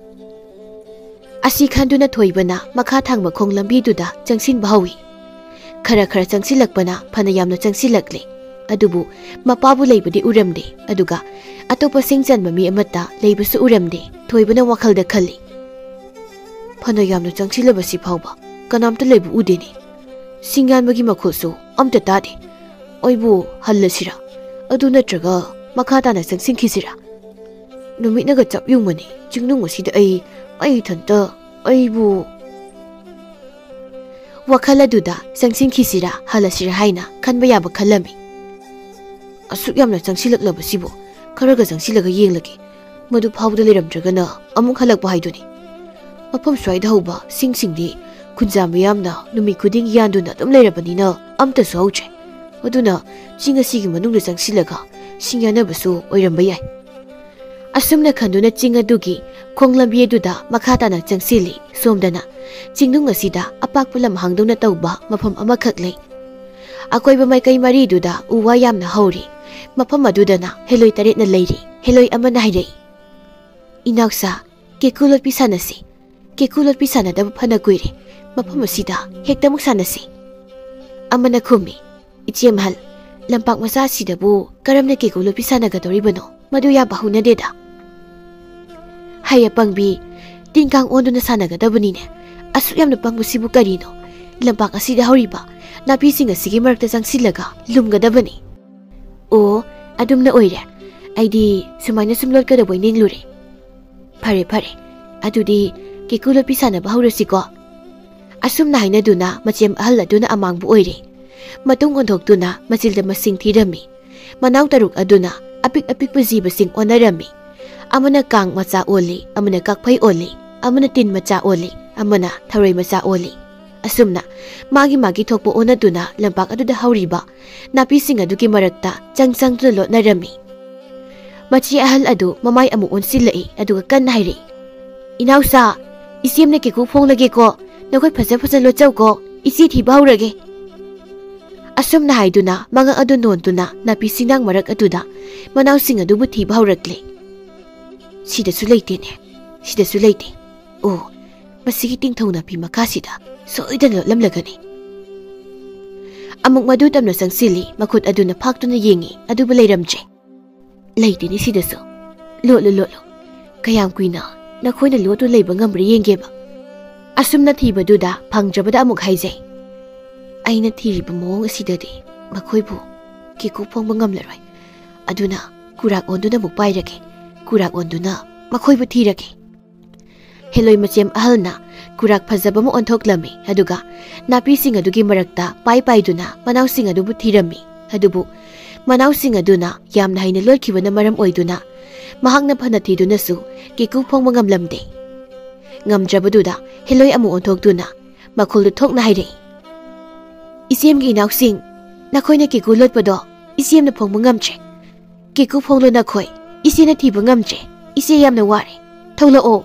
ꯑꯁꯤ ꯈꯟꯗꯨꯅ ꯊꯣꯏꯕꯅ ꯃꯈꯥ ꯊꯪꯕ ꯈꯣꯡ ꯂꯝꯕꯤꯗꯨꯗ ꯆꯪꯁꯤꯟꯕ ꯍꯧꯏ꯫ ꯈꯔ ꯈꯔ ꯆꯪꯁꯤꯜꯂꯛꯄꯅ ꯐꯅ ꯌꯥꯝꯅ ꯆꯪꯁꯤꯜꯂꯛꯂꯦ꯫ ꯑꯗꯨꯕꯨ ꯃꯄꯥꯕꯨ ꯂꯩꯕꯗꯤ ꯎꯔꯝꯗꯦ꯫ ꯑꯗꯨꯒ ꯑꯇꯣꯞꯄ ꯁꯤꯡ ꯆꯟꯕ ꯃꯤ ꯑꯃꯠꯇ ꯂꯩꯕꯁꯨ ꯎꯔꯝꯗꯦ꯫ ꯊꯣꯏꯕꯅ ꯋꯥꯈꯜꯗ ꯈꯜꯂꯤ, "ꯐꯅ ꯌꯥꯝꯅ ꯆꯪꯁꯤꯜꯂꯕꯁꯤ ꯐꯥꯎꯕ ꯀꯅꯥꯝꯇ ꯂꯩꯕ ꯎꯗꯦꯅꯦ꯫ ꯁꯤꯡ ꯌꯥꯟꯕꯒꯤ ꯃꯈꯣꯜꯁꯨ ꯑꯝꯇ ꯇꯥꯗꯦ꯫ ꯑꯩꯕꯨ ꯍꯜꯂꯁꯤꯔꯥ? ꯑꯗꯨ ꯅꯠꯇ꯭ꯔꯒ ꯃꯈꯥ ꯇꯥꯅ ꯆꯪꯁꯤꯟꯈꯤꯁꯤꯔꯥ? ꯅꯨꯃꯤꯠꯅꯒ ꯆꯞ ꯌꯨꯡꯕꯅꯤ꯫ ꯆꯤꯡꯅꯨꯡ ꯑꯁꯤꯗ ꯑꯩ, ꯑꯩ ꯏꯊꯟꯇ, ꯑꯩꯕꯨ..." ꯋꯥꯈꯜ ꯑꯗꯨꯗ ꯆꯪꯁꯤꯟꯈꯤꯁꯤꯔꯥ ꯍꯜꯂꯁꯤꯔꯥ ꯍꯥꯏꯅ ꯈꯟꯕ ꯌꯥꯕ ꯈꯜꯂꯝꯃꯤ꯫ ꯑꯁꯨꯛ ꯌꯥꯝꯅ ꯆꯪꯁꯤꯜꯂꯛꯂꯕꯁꯤꯕꯨ ꯈꯔꯒ ꯆꯪꯁꯤꯜꯂꯒ ꯌꯦꯡꯂꯒꯦ, ꯃꯗꯨ ꯐꯥꯎꯗ ꯂꯩꯔꯝꯗ꯭ꯔꯒꯅ ꯑꯃꯨꯛ ꯍꯜꯂꯛꯄ ꯍꯥꯏꯗꯨꯅꯤ꯫ ꯃꯐꯝ ꯁ꯭ꯋꯥꯏꯗ ꯍꯧꯕ ꯁꯤꯡꯁꯤꯡꯗꯤ ꯈꯨꯟꯖꯥ ꯃꯤꯌꯥꯝꯅ ꯅꯨꯃꯤꯠ ꯈꯨꯗꯤꯡ ꯌꯥꯟꯗꯨꯅ ꯑꯗꯨꯝ ꯂꯩꯔꯕꯅꯤꯅ ꯑꯝꯇꯁꯨ ꯍꯧꯗ꯭ꯔꯦ꯫ ꯑꯗꯨꯅ ꯆꯤꯡ ꯑꯁꯤꯒꯤ ꯃꯅꯨꯡꯗ ꯆꯪꯁꯤꯜꯂꯒ ꯁꯤꯡ ꯌꯥꯟꯅꯕꯁꯨ ꯑꯣꯏꯔꯝꯕ ꯌꯥꯏ꯫ ꯑꯁꯨꯝꯅ ꯈꯟꯗꯨꯅ ꯆꯤꯡ ꯑꯗꯨꯒꯤ ꯈꯣꯡ ꯂꯝꯕꯤ ꯑꯗꯨꯗ ꯃꯈꯥ ꯇꯥꯅ ꯆꯪꯁꯤꯜꯂꯤ꯫ ꯁꯣꯝꯗꯅ ꯆꯤꯡꯅꯨꯡ ꯑꯁꯤꯗ ꯑꯄꯥꯛꯄ ꯂꯝꯍꯥꯡꯗꯧꯅ ꯇꯧꯕ ꯃꯐꯝ ꯑꯃꯈꯛ ꯂꯩ꯫ ꯑꯀꯣꯏꯕ ꯃꯥꯏꯀꯩ ꯃꯔꯤꯗꯨꯗ ꯎ ꯋꯥ ꯌꯥꯝꯅ ꯍꯧꯔꯤ꯫ ꯃꯐꯝ ꯑꯗꯨꯗꯅ ꯍꯦꯂꯣꯏ ꯇꯔꯦꯠꯅ ꯂꯩꯔꯤ꯫ ꯍꯦꯂꯣꯏ ꯑꯃꯅ ꯍꯥꯏꯔꯛꯏ, "ꯏꯅꯥꯎꯁꯥ, ꯀꯦꯀꯨ ꯂꯣꯠꯄꯤ ꯁꯥꯟꯅꯁꯤ꯫ ꯀꯦꯀꯨ ꯂꯣꯠꯄꯤ ꯁꯥꯟꯅꯗꯕ ꯐꯅ ꯀꯨꯏꯔꯦ꯫ ꯃꯐꯝ ꯑꯁꯤꯗ ꯍꯦꯛꯇꯃꯛ ꯁꯥꯟꯅꯁꯤ꯫" ꯑꯃꯅ ꯈꯨꯝꯃꯤ, "ꯏꯆꯦ ꯃꯍꯜ, ꯂꯝꯄꯥꯛ ꯃꯆꯥ ꯑꯁꯤꯗꯕꯨ ꯀꯔꯝꯅ ꯀꯦꯀꯨ ꯂꯣꯠꯄꯤ ꯁꯥꯟꯅꯒꯗꯧꯔꯤꯕꯅꯣ? ꯃꯗꯨ ꯌꯥꯕ ꯍꯧꯅꯗꯦꯗ꯫ ꯍꯩ ꯑꯄꯪꯕꯤ, ꯇꯤꯟ ꯀꯥꯡ ꯑꯣꯟꯗꯨꯅ ꯁꯥꯟꯅꯒꯗꯕꯅꯤꯅꯦ꯫ ꯑꯁꯨꯛ ꯌꯥꯝꯅ ꯄꯪꯕꯁꯤꯕꯨ ꯀꯔꯤꯅꯣ? ꯂꯝꯄꯥꯛ ꯑꯁꯤꯗ ꯍꯧꯔꯤꯕ ꯅꯥꯄꯤꯁꯤꯡ ꯑꯁꯤꯒꯤ ꯃꯔꯛꯇ ꯆꯪꯁꯤꯜꯂꯒ ꯂꯨꯝꯒꯗꯕꯅꯤ꯫" "ꯑꯣ, ꯑꯗꯨꯝꯅ ꯑꯣꯏꯔꯦ꯫ ꯑꯩꯗꯤ ꯁꯨꯃꯥꯏꯅ ꯁꯨꯝ ꯂꯣꯠꯀꯗꯧꯕꯩ ꯅꯤꯡꯂꯨꯔꯦ꯫ ꯐꯔꯦ, ꯐꯔꯦ꯫ ꯑꯗꯨꯗꯤ ꯀꯦꯀꯨ ꯂꯣꯠꯄꯤ ꯁꯥꯟꯅꯕ ꯍꯧꯔꯁꯤꯀꯣ꯫" ꯑꯁꯨꯝꯅ ꯍꯥꯏꯅꯗꯨꯅ ꯃꯆꯦꯝ ꯑꯍꯜ ꯑꯗꯨꯅ ꯑꯃꯥꯡꯕ ꯑꯣꯏꯔꯦ꯫ ꯃꯇꯨꯡ ꯑꯣꯟꯊꯣꯛꯇꯨꯅ ꯃꯆꯤꯜꯗ ꯃꯁꯤꯡ ꯊꯤꯔꯝꯃꯤ꯫ ꯃꯅꯥꯎ ꯇꯔꯨꯛ ꯑꯗꯨꯅ ꯑꯄꯤꯛ ꯑꯄꯤꯛꯄ ꯖꯤꯕꯁꯤꯡ ꯑꯣꯟꯅꯔꯝꯃꯤ꯫ ꯑꯃꯅ ꯀꯥꯡ ꯃꯆꯥ ꯑꯣꯜꯂꯤ, ꯑꯃꯅ ꯀꯥꯛꯐꯩ ꯑꯣꯜꯂꯤ, ꯑꯃꯅ ꯇꯤꯟ ꯃꯆꯥ ꯑꯣꯜꯂꯤ, ꯑꯃꯅ ꯊꯔꯣꯏ ꯃꯆꯥ ꯑꯣꯜꯂꯤ꯫ ꯑꯁꯨꯝꯅ ꯃꯥꯒꯤ ꯃꯥꯒꯤ ꯊꯣꯛꯄ ꯑꯣꯟꯅꯗꯨꯅ ꯂꯝꯄꯥꯛ ꯑꯗꯨꯗ ꯍꯧꯔꯤꯕ ꯅꯥꯄꯤꯁꯤꯡ ꯑꯗꯨꯒꯤ ꯃꯔꯛꯇ ꯆꯪ ꯆꯪꯗꯨꯅ ꯂꯣꯠꯅꯔꯝꯃꯤ꯫ ꯃꯆꯦ ꯑꯍꯜ ꯑꯗꯨ ꯃꯃꯥꯏ ꯑꯃꯨꯛ ꯑꯣꯟꯁꯤꯜꯂꯛꯏ, ꯑꯗꯨꯒ ꯀꯟꯅ ꯍꯥꯏꯔꯛꯏ, "ꯏꯅꯥꯎꯁꯥ, ꯏꯆꯦꯝꯅ ꯀꯦꯀꯨ ꯐꯣꯡꯂꯒꯦꯀꯣ꯫ ꯅꯈꯣꯏ ꯐꯖ ꯐꯖ ꯂꯣꯠꯆꯧꯀꯣ, ꯏꯆꯦ ꯊꯤꯕ ꯍꯧꯔꯒꯦ꯫" ꯑꯁꯨꯝꯅ ꯍꯥꯏꯗꯨꯅ ꯃꯉꯛ ꯑꯗꯨ ꯅꯣꯟꯗꯨꯅ ꯅꯥꯄꯤ ꯁꯤꯡꯅꯥꯡ ꯃꯔꯛ ꯑꯗꯨꯗ ꯃꯅꯥꯎꯁꯤꯡ ꯑꯗꯨꯕꯨ ꯊꯤꯕ ꯍꯧꯔꯛꯂꯦ꯫ "ꯁꯤꯗꯁꯨ ꯂꯩꯇꯦꯅꯦ, ꯁꯤꯗꯁꯨ ꯂꯩꯇꯦ꯫ ꯑꯣ, ꯃꯁꯤꯒꯤ ꯇꯤꯡꯊꯧ ꯅꯥꯄꯤ ꯃꯈꯥꯁꯤꯗ ꯁꯣꯏꯗꯅ ꯂꯣꯠꯂꯝꯂꯒꯅꯤ꯫" ꯑꯃꯨꯛ ꯃꯗꯨ ꯇꯝꯅ ꯆꯪꯁꯤꯜꯂꯤ, ꯃꯈꯨꯠ ꯑꯗꯨꯅ ꯐꯥꯛꯇꯨꯅ ꯌꯦꯡꯉꯤ, ꯑꯗꯨꯕꯨ ꯂꯩꯔꯝꯗ꯭ꯔꯦ꯫ "ꯂꯩꯇꯦꯅꯦ ꯁꯤꯗꯁꯨ꯫ ꯂꯣꯠꯂꯨ, ꯂꯣꯠꯂꯨ꯫ ꯀꯌꯥꯝ ꯀꯨꯏꯅ ꯅꯈꯣꯏꯅ ꯂꯣꯠꯇꯨ ꯂꯩꯕ ꯉꯝꯕ꯭ꯔꯥ ꯌꯦꯡꯒꯦꯕ꯫" ꯑꯁꯨꯝꯅ ꯊꯤꯕꯗꯨꯗ ꯐꯪꯗ꯭ꯔꯕꯗ ꯑꯃꯨꯛ ꯍꯥꯏꯖꯩ, "ꯑꯩꯅ ꯊꯤꯔꯤꯕ ꯃꯑꯣꯡ ꯑꯁꯤꯗꯗꯤ ꯃꯈꯣꯏꯕꯨ ꯀꯦꯀꯨ ꯐꯣꯡꯕ ꯉꯝꯂꯔꯣꯏ꯫ ꯑꯗꯨꯅ ꯀꯨꯔꯥꯛ ꯑꯣꯟꯗꯨꯅ ꯑꯃꯨꯛ ꯄꯥꯏꯔꯒꯦ꯫ ꯀꯨꯔꯥꯛ ꯑꯣꯟꯗꯨꯅ ꯃꯈꯣꯏꯕꯨ ꯊꯤꯔꯒꯦ꯫" ꯍꯦꯂꯣꯏ ꯃꯆꯦꯝ ꯑꯍꯜꯅ ꯀꯨꯔꯥꯛ ꯐꯖꯕ ꯑꯃ ꯑꯣꯟꯊꯣꯛꯂꯝꯃꯤ, ꯑꯗꯨꯒ ꯅꯥꯄꯤꯁꯤꯡ ꯑꯗꯨꯒꯤ ꯃꯔꯛꯇ ꯄꯥꯏ ꯄꯥꯏꯗꯨꯅ ꯃꯅꯥꯎꯁꯤꯡ ꯑꯗꯨꯕꯨ ꯊꯤꯔꯝꯃꯤ꯫ ꯑꯗꯨꯕꯨ ꯃꯅꯥꯎꯁꯤꯡ ꯑꯗꯨꯅ ꯌꯥꯝꯅ ꯍꯩꯅ ꯂꯣꯠꯈꯤꯕꯅ ꯃꯔꯝ ꯑꯣꯏꯗꯨꯅ ꯃꯍꯥꯛꯅ ꯐꯅ ꯊꯤꯗꯨꯅꯁꯨ ꯀꯦꯀꯨ ꯐꯣꯡꯕ ꯉꯝꯂꯝꯗꯦ꯫ ꯉꯝꯗ꯭ꯔꯕꯗꯨꯗ ꯍꯦꯂꯣꯏ ꯑꯃꯨꯛ ꯑꯣꯟꯊꯣꯛꯇꯨꯅ ꯃꯈꯣꯜꯗꯨ ꯊꯣꯛꯅ ꯍꯥꯏꯔꯛꯏ, "ꯏꯆꯦꯝꯒꯤ ꯏꯅꯥꯎꯁꯤꯡ, ꯅꯈꯣꯏꯅ ꯀꯦꯀꯨ ꯂꯣꯠꯄꯗꯣ ꯏꯆꯦꯝꯅ ꯐꯣꯡꯕ ꯉꯝꯗ꯭ꯔꯦ꯫ ꯀꯦꯀꯨ ꯐꯣꯡꯂꯣ ꯅꯈꯣꯏ, ꯏꯆꯦꯅ ꯊꯤꯕ ꯉꯝꯗ꯭ꯔꯦ꯫ ꯏꯆꯦ ꯌꯥꯝꯅ ꯋꯥꯔꯦ꯫ ꯊꯣꯛꯂꯛꯑꯣ꯫"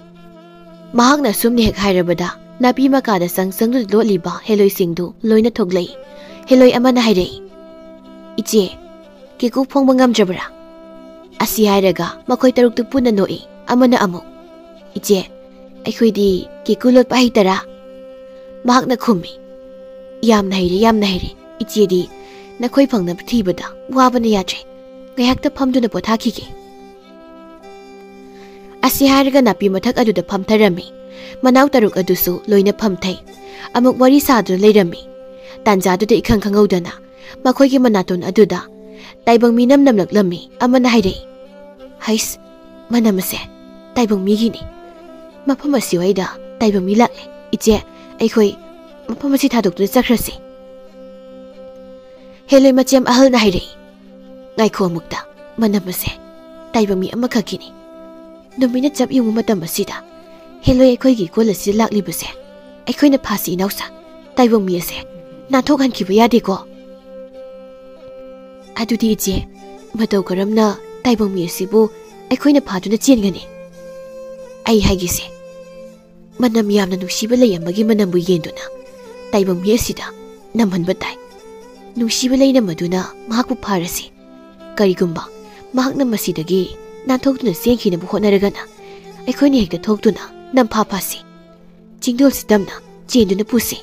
ꯃꯍꯥꯛꯅ ꯑꯁꯨꯝꯅ ꯍꯦꯛ ꯍꯥꯏꯔꯕꯗ ꯅꯥꯄꯤ ꯃꯀꯥꯗ ꯆꯪ ꯆꯪꯗꯨꯅ ꯂꯣꯠꯂꯤꯕ ꯍꯦꯂꯣꯏꯁꯤꯡꯗꯨ ꯂꯣꯏꯅ ꯊꯣꯛꯂꯛꯏ꯫ ꯍꯦꯂꯣꯏ ꯑꯃꯅ ꯍꯥꯏꯔꯛꯏ, "ꯏꯆꯦ, ꯀꯦꯀꯨ ꯐꯣꯡꯕ ꯉꯝꯗ꯭ꯔꯕ꯭ꯔꯥ?" ꯑꯁꯤ ꯍꯥꯏꯔꯒ ꯃꯈꯣꯏ ꯇꯔꯨꯛꯇꯨ ꯄꯨꯟꯅ ꯅꯣꯛꯏ꯫ ꯑꯃꯅ ꯑꯃꯨꯛ, "ꯏꯆꯦ, ꯑꯩꯈꯣꯏꯗꯤ ꯀꯦꯀꯨ ꯂꯣꯠꯄ ꯍꯩꯇꯔꯥ?" ꯃꯍꯥꯛꯅ ꯈꯨꯝꯃꯤ, "ꯌꯥꯝꯅ ꯍꯩꯔꯦ, ꯌꯥꯝꯅ ꯍꯩꯔꯦ꯫ ꯏꯆꯦꯗꯤ ꯅꯈꯣꯏ ꯐꯪꯅꯕ ꯊꯤꯕꯗ ꯋꯥꯕꯅ ꯌꯥꯗ꯭ꯔꯦ꯫ ꯉꯥꯏꯍꯥꯛꯇ ꯐꯝꯗꯨꯅ ꯄꯣꯊꯥꯈꯤꯒꯦ꯫" ꯑꯁꯤ ꯍꯥꯏꯔꯒ ꯅꯥꯄꯤ ꯃꯊꯛ ꯑꯗꯨꯗ ꯐꯝꯊꯔꯝꯃꯤ꯫ ꯃꯅꯥꯎ ꯇꯔꯨꯛ ꯑꯗꯨꯁꯨ ꯂꯣꯏꯅ ꯐꯝꯊꯩ꯫ ꯑꯃꯨꯛ ꯋꯥꯔꯤ ꯁꯥꯗꯨꯅ ꯂꯩꯔꯝꯃꯤ꯫ ꯇꯥꯟꯖꯥꯗꯨꯗ ꯏꯈꯪ ꯈꯪꯍꯧꯗꯅ ꯃꯈꯣꯏꯒꯤ ꯃꯅꯥꯇꯣꯟ ꯑꯗꯨꯗ ꯇꯥꯏꯕꯪ ꯃꯤꯅꯝ ꯅꯝꯂꯛꯂꯝꯃꯤ꯫ ꯑꯃꯅ ꯍꯥꯏꯔꯛꯏ, "ꯍꯩꯁ, ꯃꯅꯝ ꯑꯁꯦ ꯇꯥꯏꯕꯪ ꯃꯤꯒꯤꯅꯤ꯫ ꯃꯐꯝ ꯑꯁꯤꯋꯥꯏꯗ ꯇꯥꯏꯕꯪ ꯃꯤ ꯂꯥꯛꯂꯦ꯫ ꯏꯆꯦ, ꯑꯩꯈꯣꯏ ꯃꯐꯝ ꯑꯁꯤ ꯊꯥꯗꯣꯛꯇꯨꯅ ꯆꯠꯈ꯭ꯔꯁꯤ꯫" ꯍꯦꯂꯣꯏ ꯃꯆꯦꯝ ꯑꯍꯜꯅ ꯍꯥꯏꯔꯛꯏ, "ꯉꯥꯏꯈꯣ ꯑꯃꯨꯛꯇ, ꯃꯅꯝ ꯑꯁꯦ ꯇꯥꯏꯕꯪ ꯃꯤ ꯑꯃꯈꯛꯀꯤꯅꯤ꯫ ꯅꯨꯃꯤꯠꯅ ꯆꯞ ꯌꯨꯡꯕ ꯃꯇꯝ ꯑꯁꯤꯗ ꯍꯦꯂꯣꯏ ꯑꯩꯈꯣꯏꯒꯤ ꯏꯀꯣꯜ ꯑꯁꯤꯗ ꯂꯥꯛꯂꯤꯕꯁꯦ ꯑꯩꯈꯣꯏꯅ ꯐꯥꯁꯤ ꯏꯅꯥꯎꯁꯥ꯫ ꯇꯥꯏꯕꯪ ꯃꯤ ꯑꯁꯦ ꯅꯥꯟꯊꯣꯛꯍꯟꯈꯤꯕ ꯌꯥꯗꯦꯀꯣ꯫" "ꯑꯗꯨꯗꯤ ꯏꯆꯦ, ꯃꯇꯧ ꯀꯔꯝꯅ ꯇꯥꯏꯕꯪ ꯃꯤ ꯑꯁꯤꯕꯨ ꯑꯩꯈꯣꯏꯅ ꯐꯥꯗꯨꯅ ꯆꯦꯟꯒꯅꯤ?" "ꯑꯩ ꯍꯥꯏꯒꯦꯁꯦ, ꯃꯅꯝ ꯌꯥꯝꯅ ꯅꯨꯡꯁꯤꯕ ꯂꯩ ꯑꯃꯒꯤ ꯃꯅꯝꯕꯨ ꯌꯦꯟꯗꯨꯅ ꯇꯥꯏꯕꯪ ꯃꯤ ꯑꯁꯤꯗ ꯅꯝꯍꯟꯕ ꯇꯥꯏ꯫ ꯅꯨꯡꯁꯤꯕ ꯂꯩꯅꯝ ꯑꯗꯨꯅ ꯃꯍꯥꯛꯄꯨ ꯐꯥꯔꯁꯤ꯫ ꯀꯔꯤꯒꯨꯝꯕ ꯃꯍꯥꯛꯅ ꯃꯁꯤꯗꯒꯤ ꯅꯥꯟꯊꯣꯛꯇꯨꯅ ꯆꯦꯟꯈꯤꯅꯕ ꯍꯣꯠꯅꯔꯒꯅ ꯑꯩꯈꯣꯏꯅ ꯍꯦꯛꯇ ꯊꯣꯛꯇꯨꯅ ꯅꯝꯐꯥ ꯐꯥꯁꯤ꯫ ꯆꯤꯡꯗꯣꯜꯁꯤ ꯇꯝꯅ ꯆꯦꯟꯗꯨꯅ ꯄꯨꯁꯤ꯫"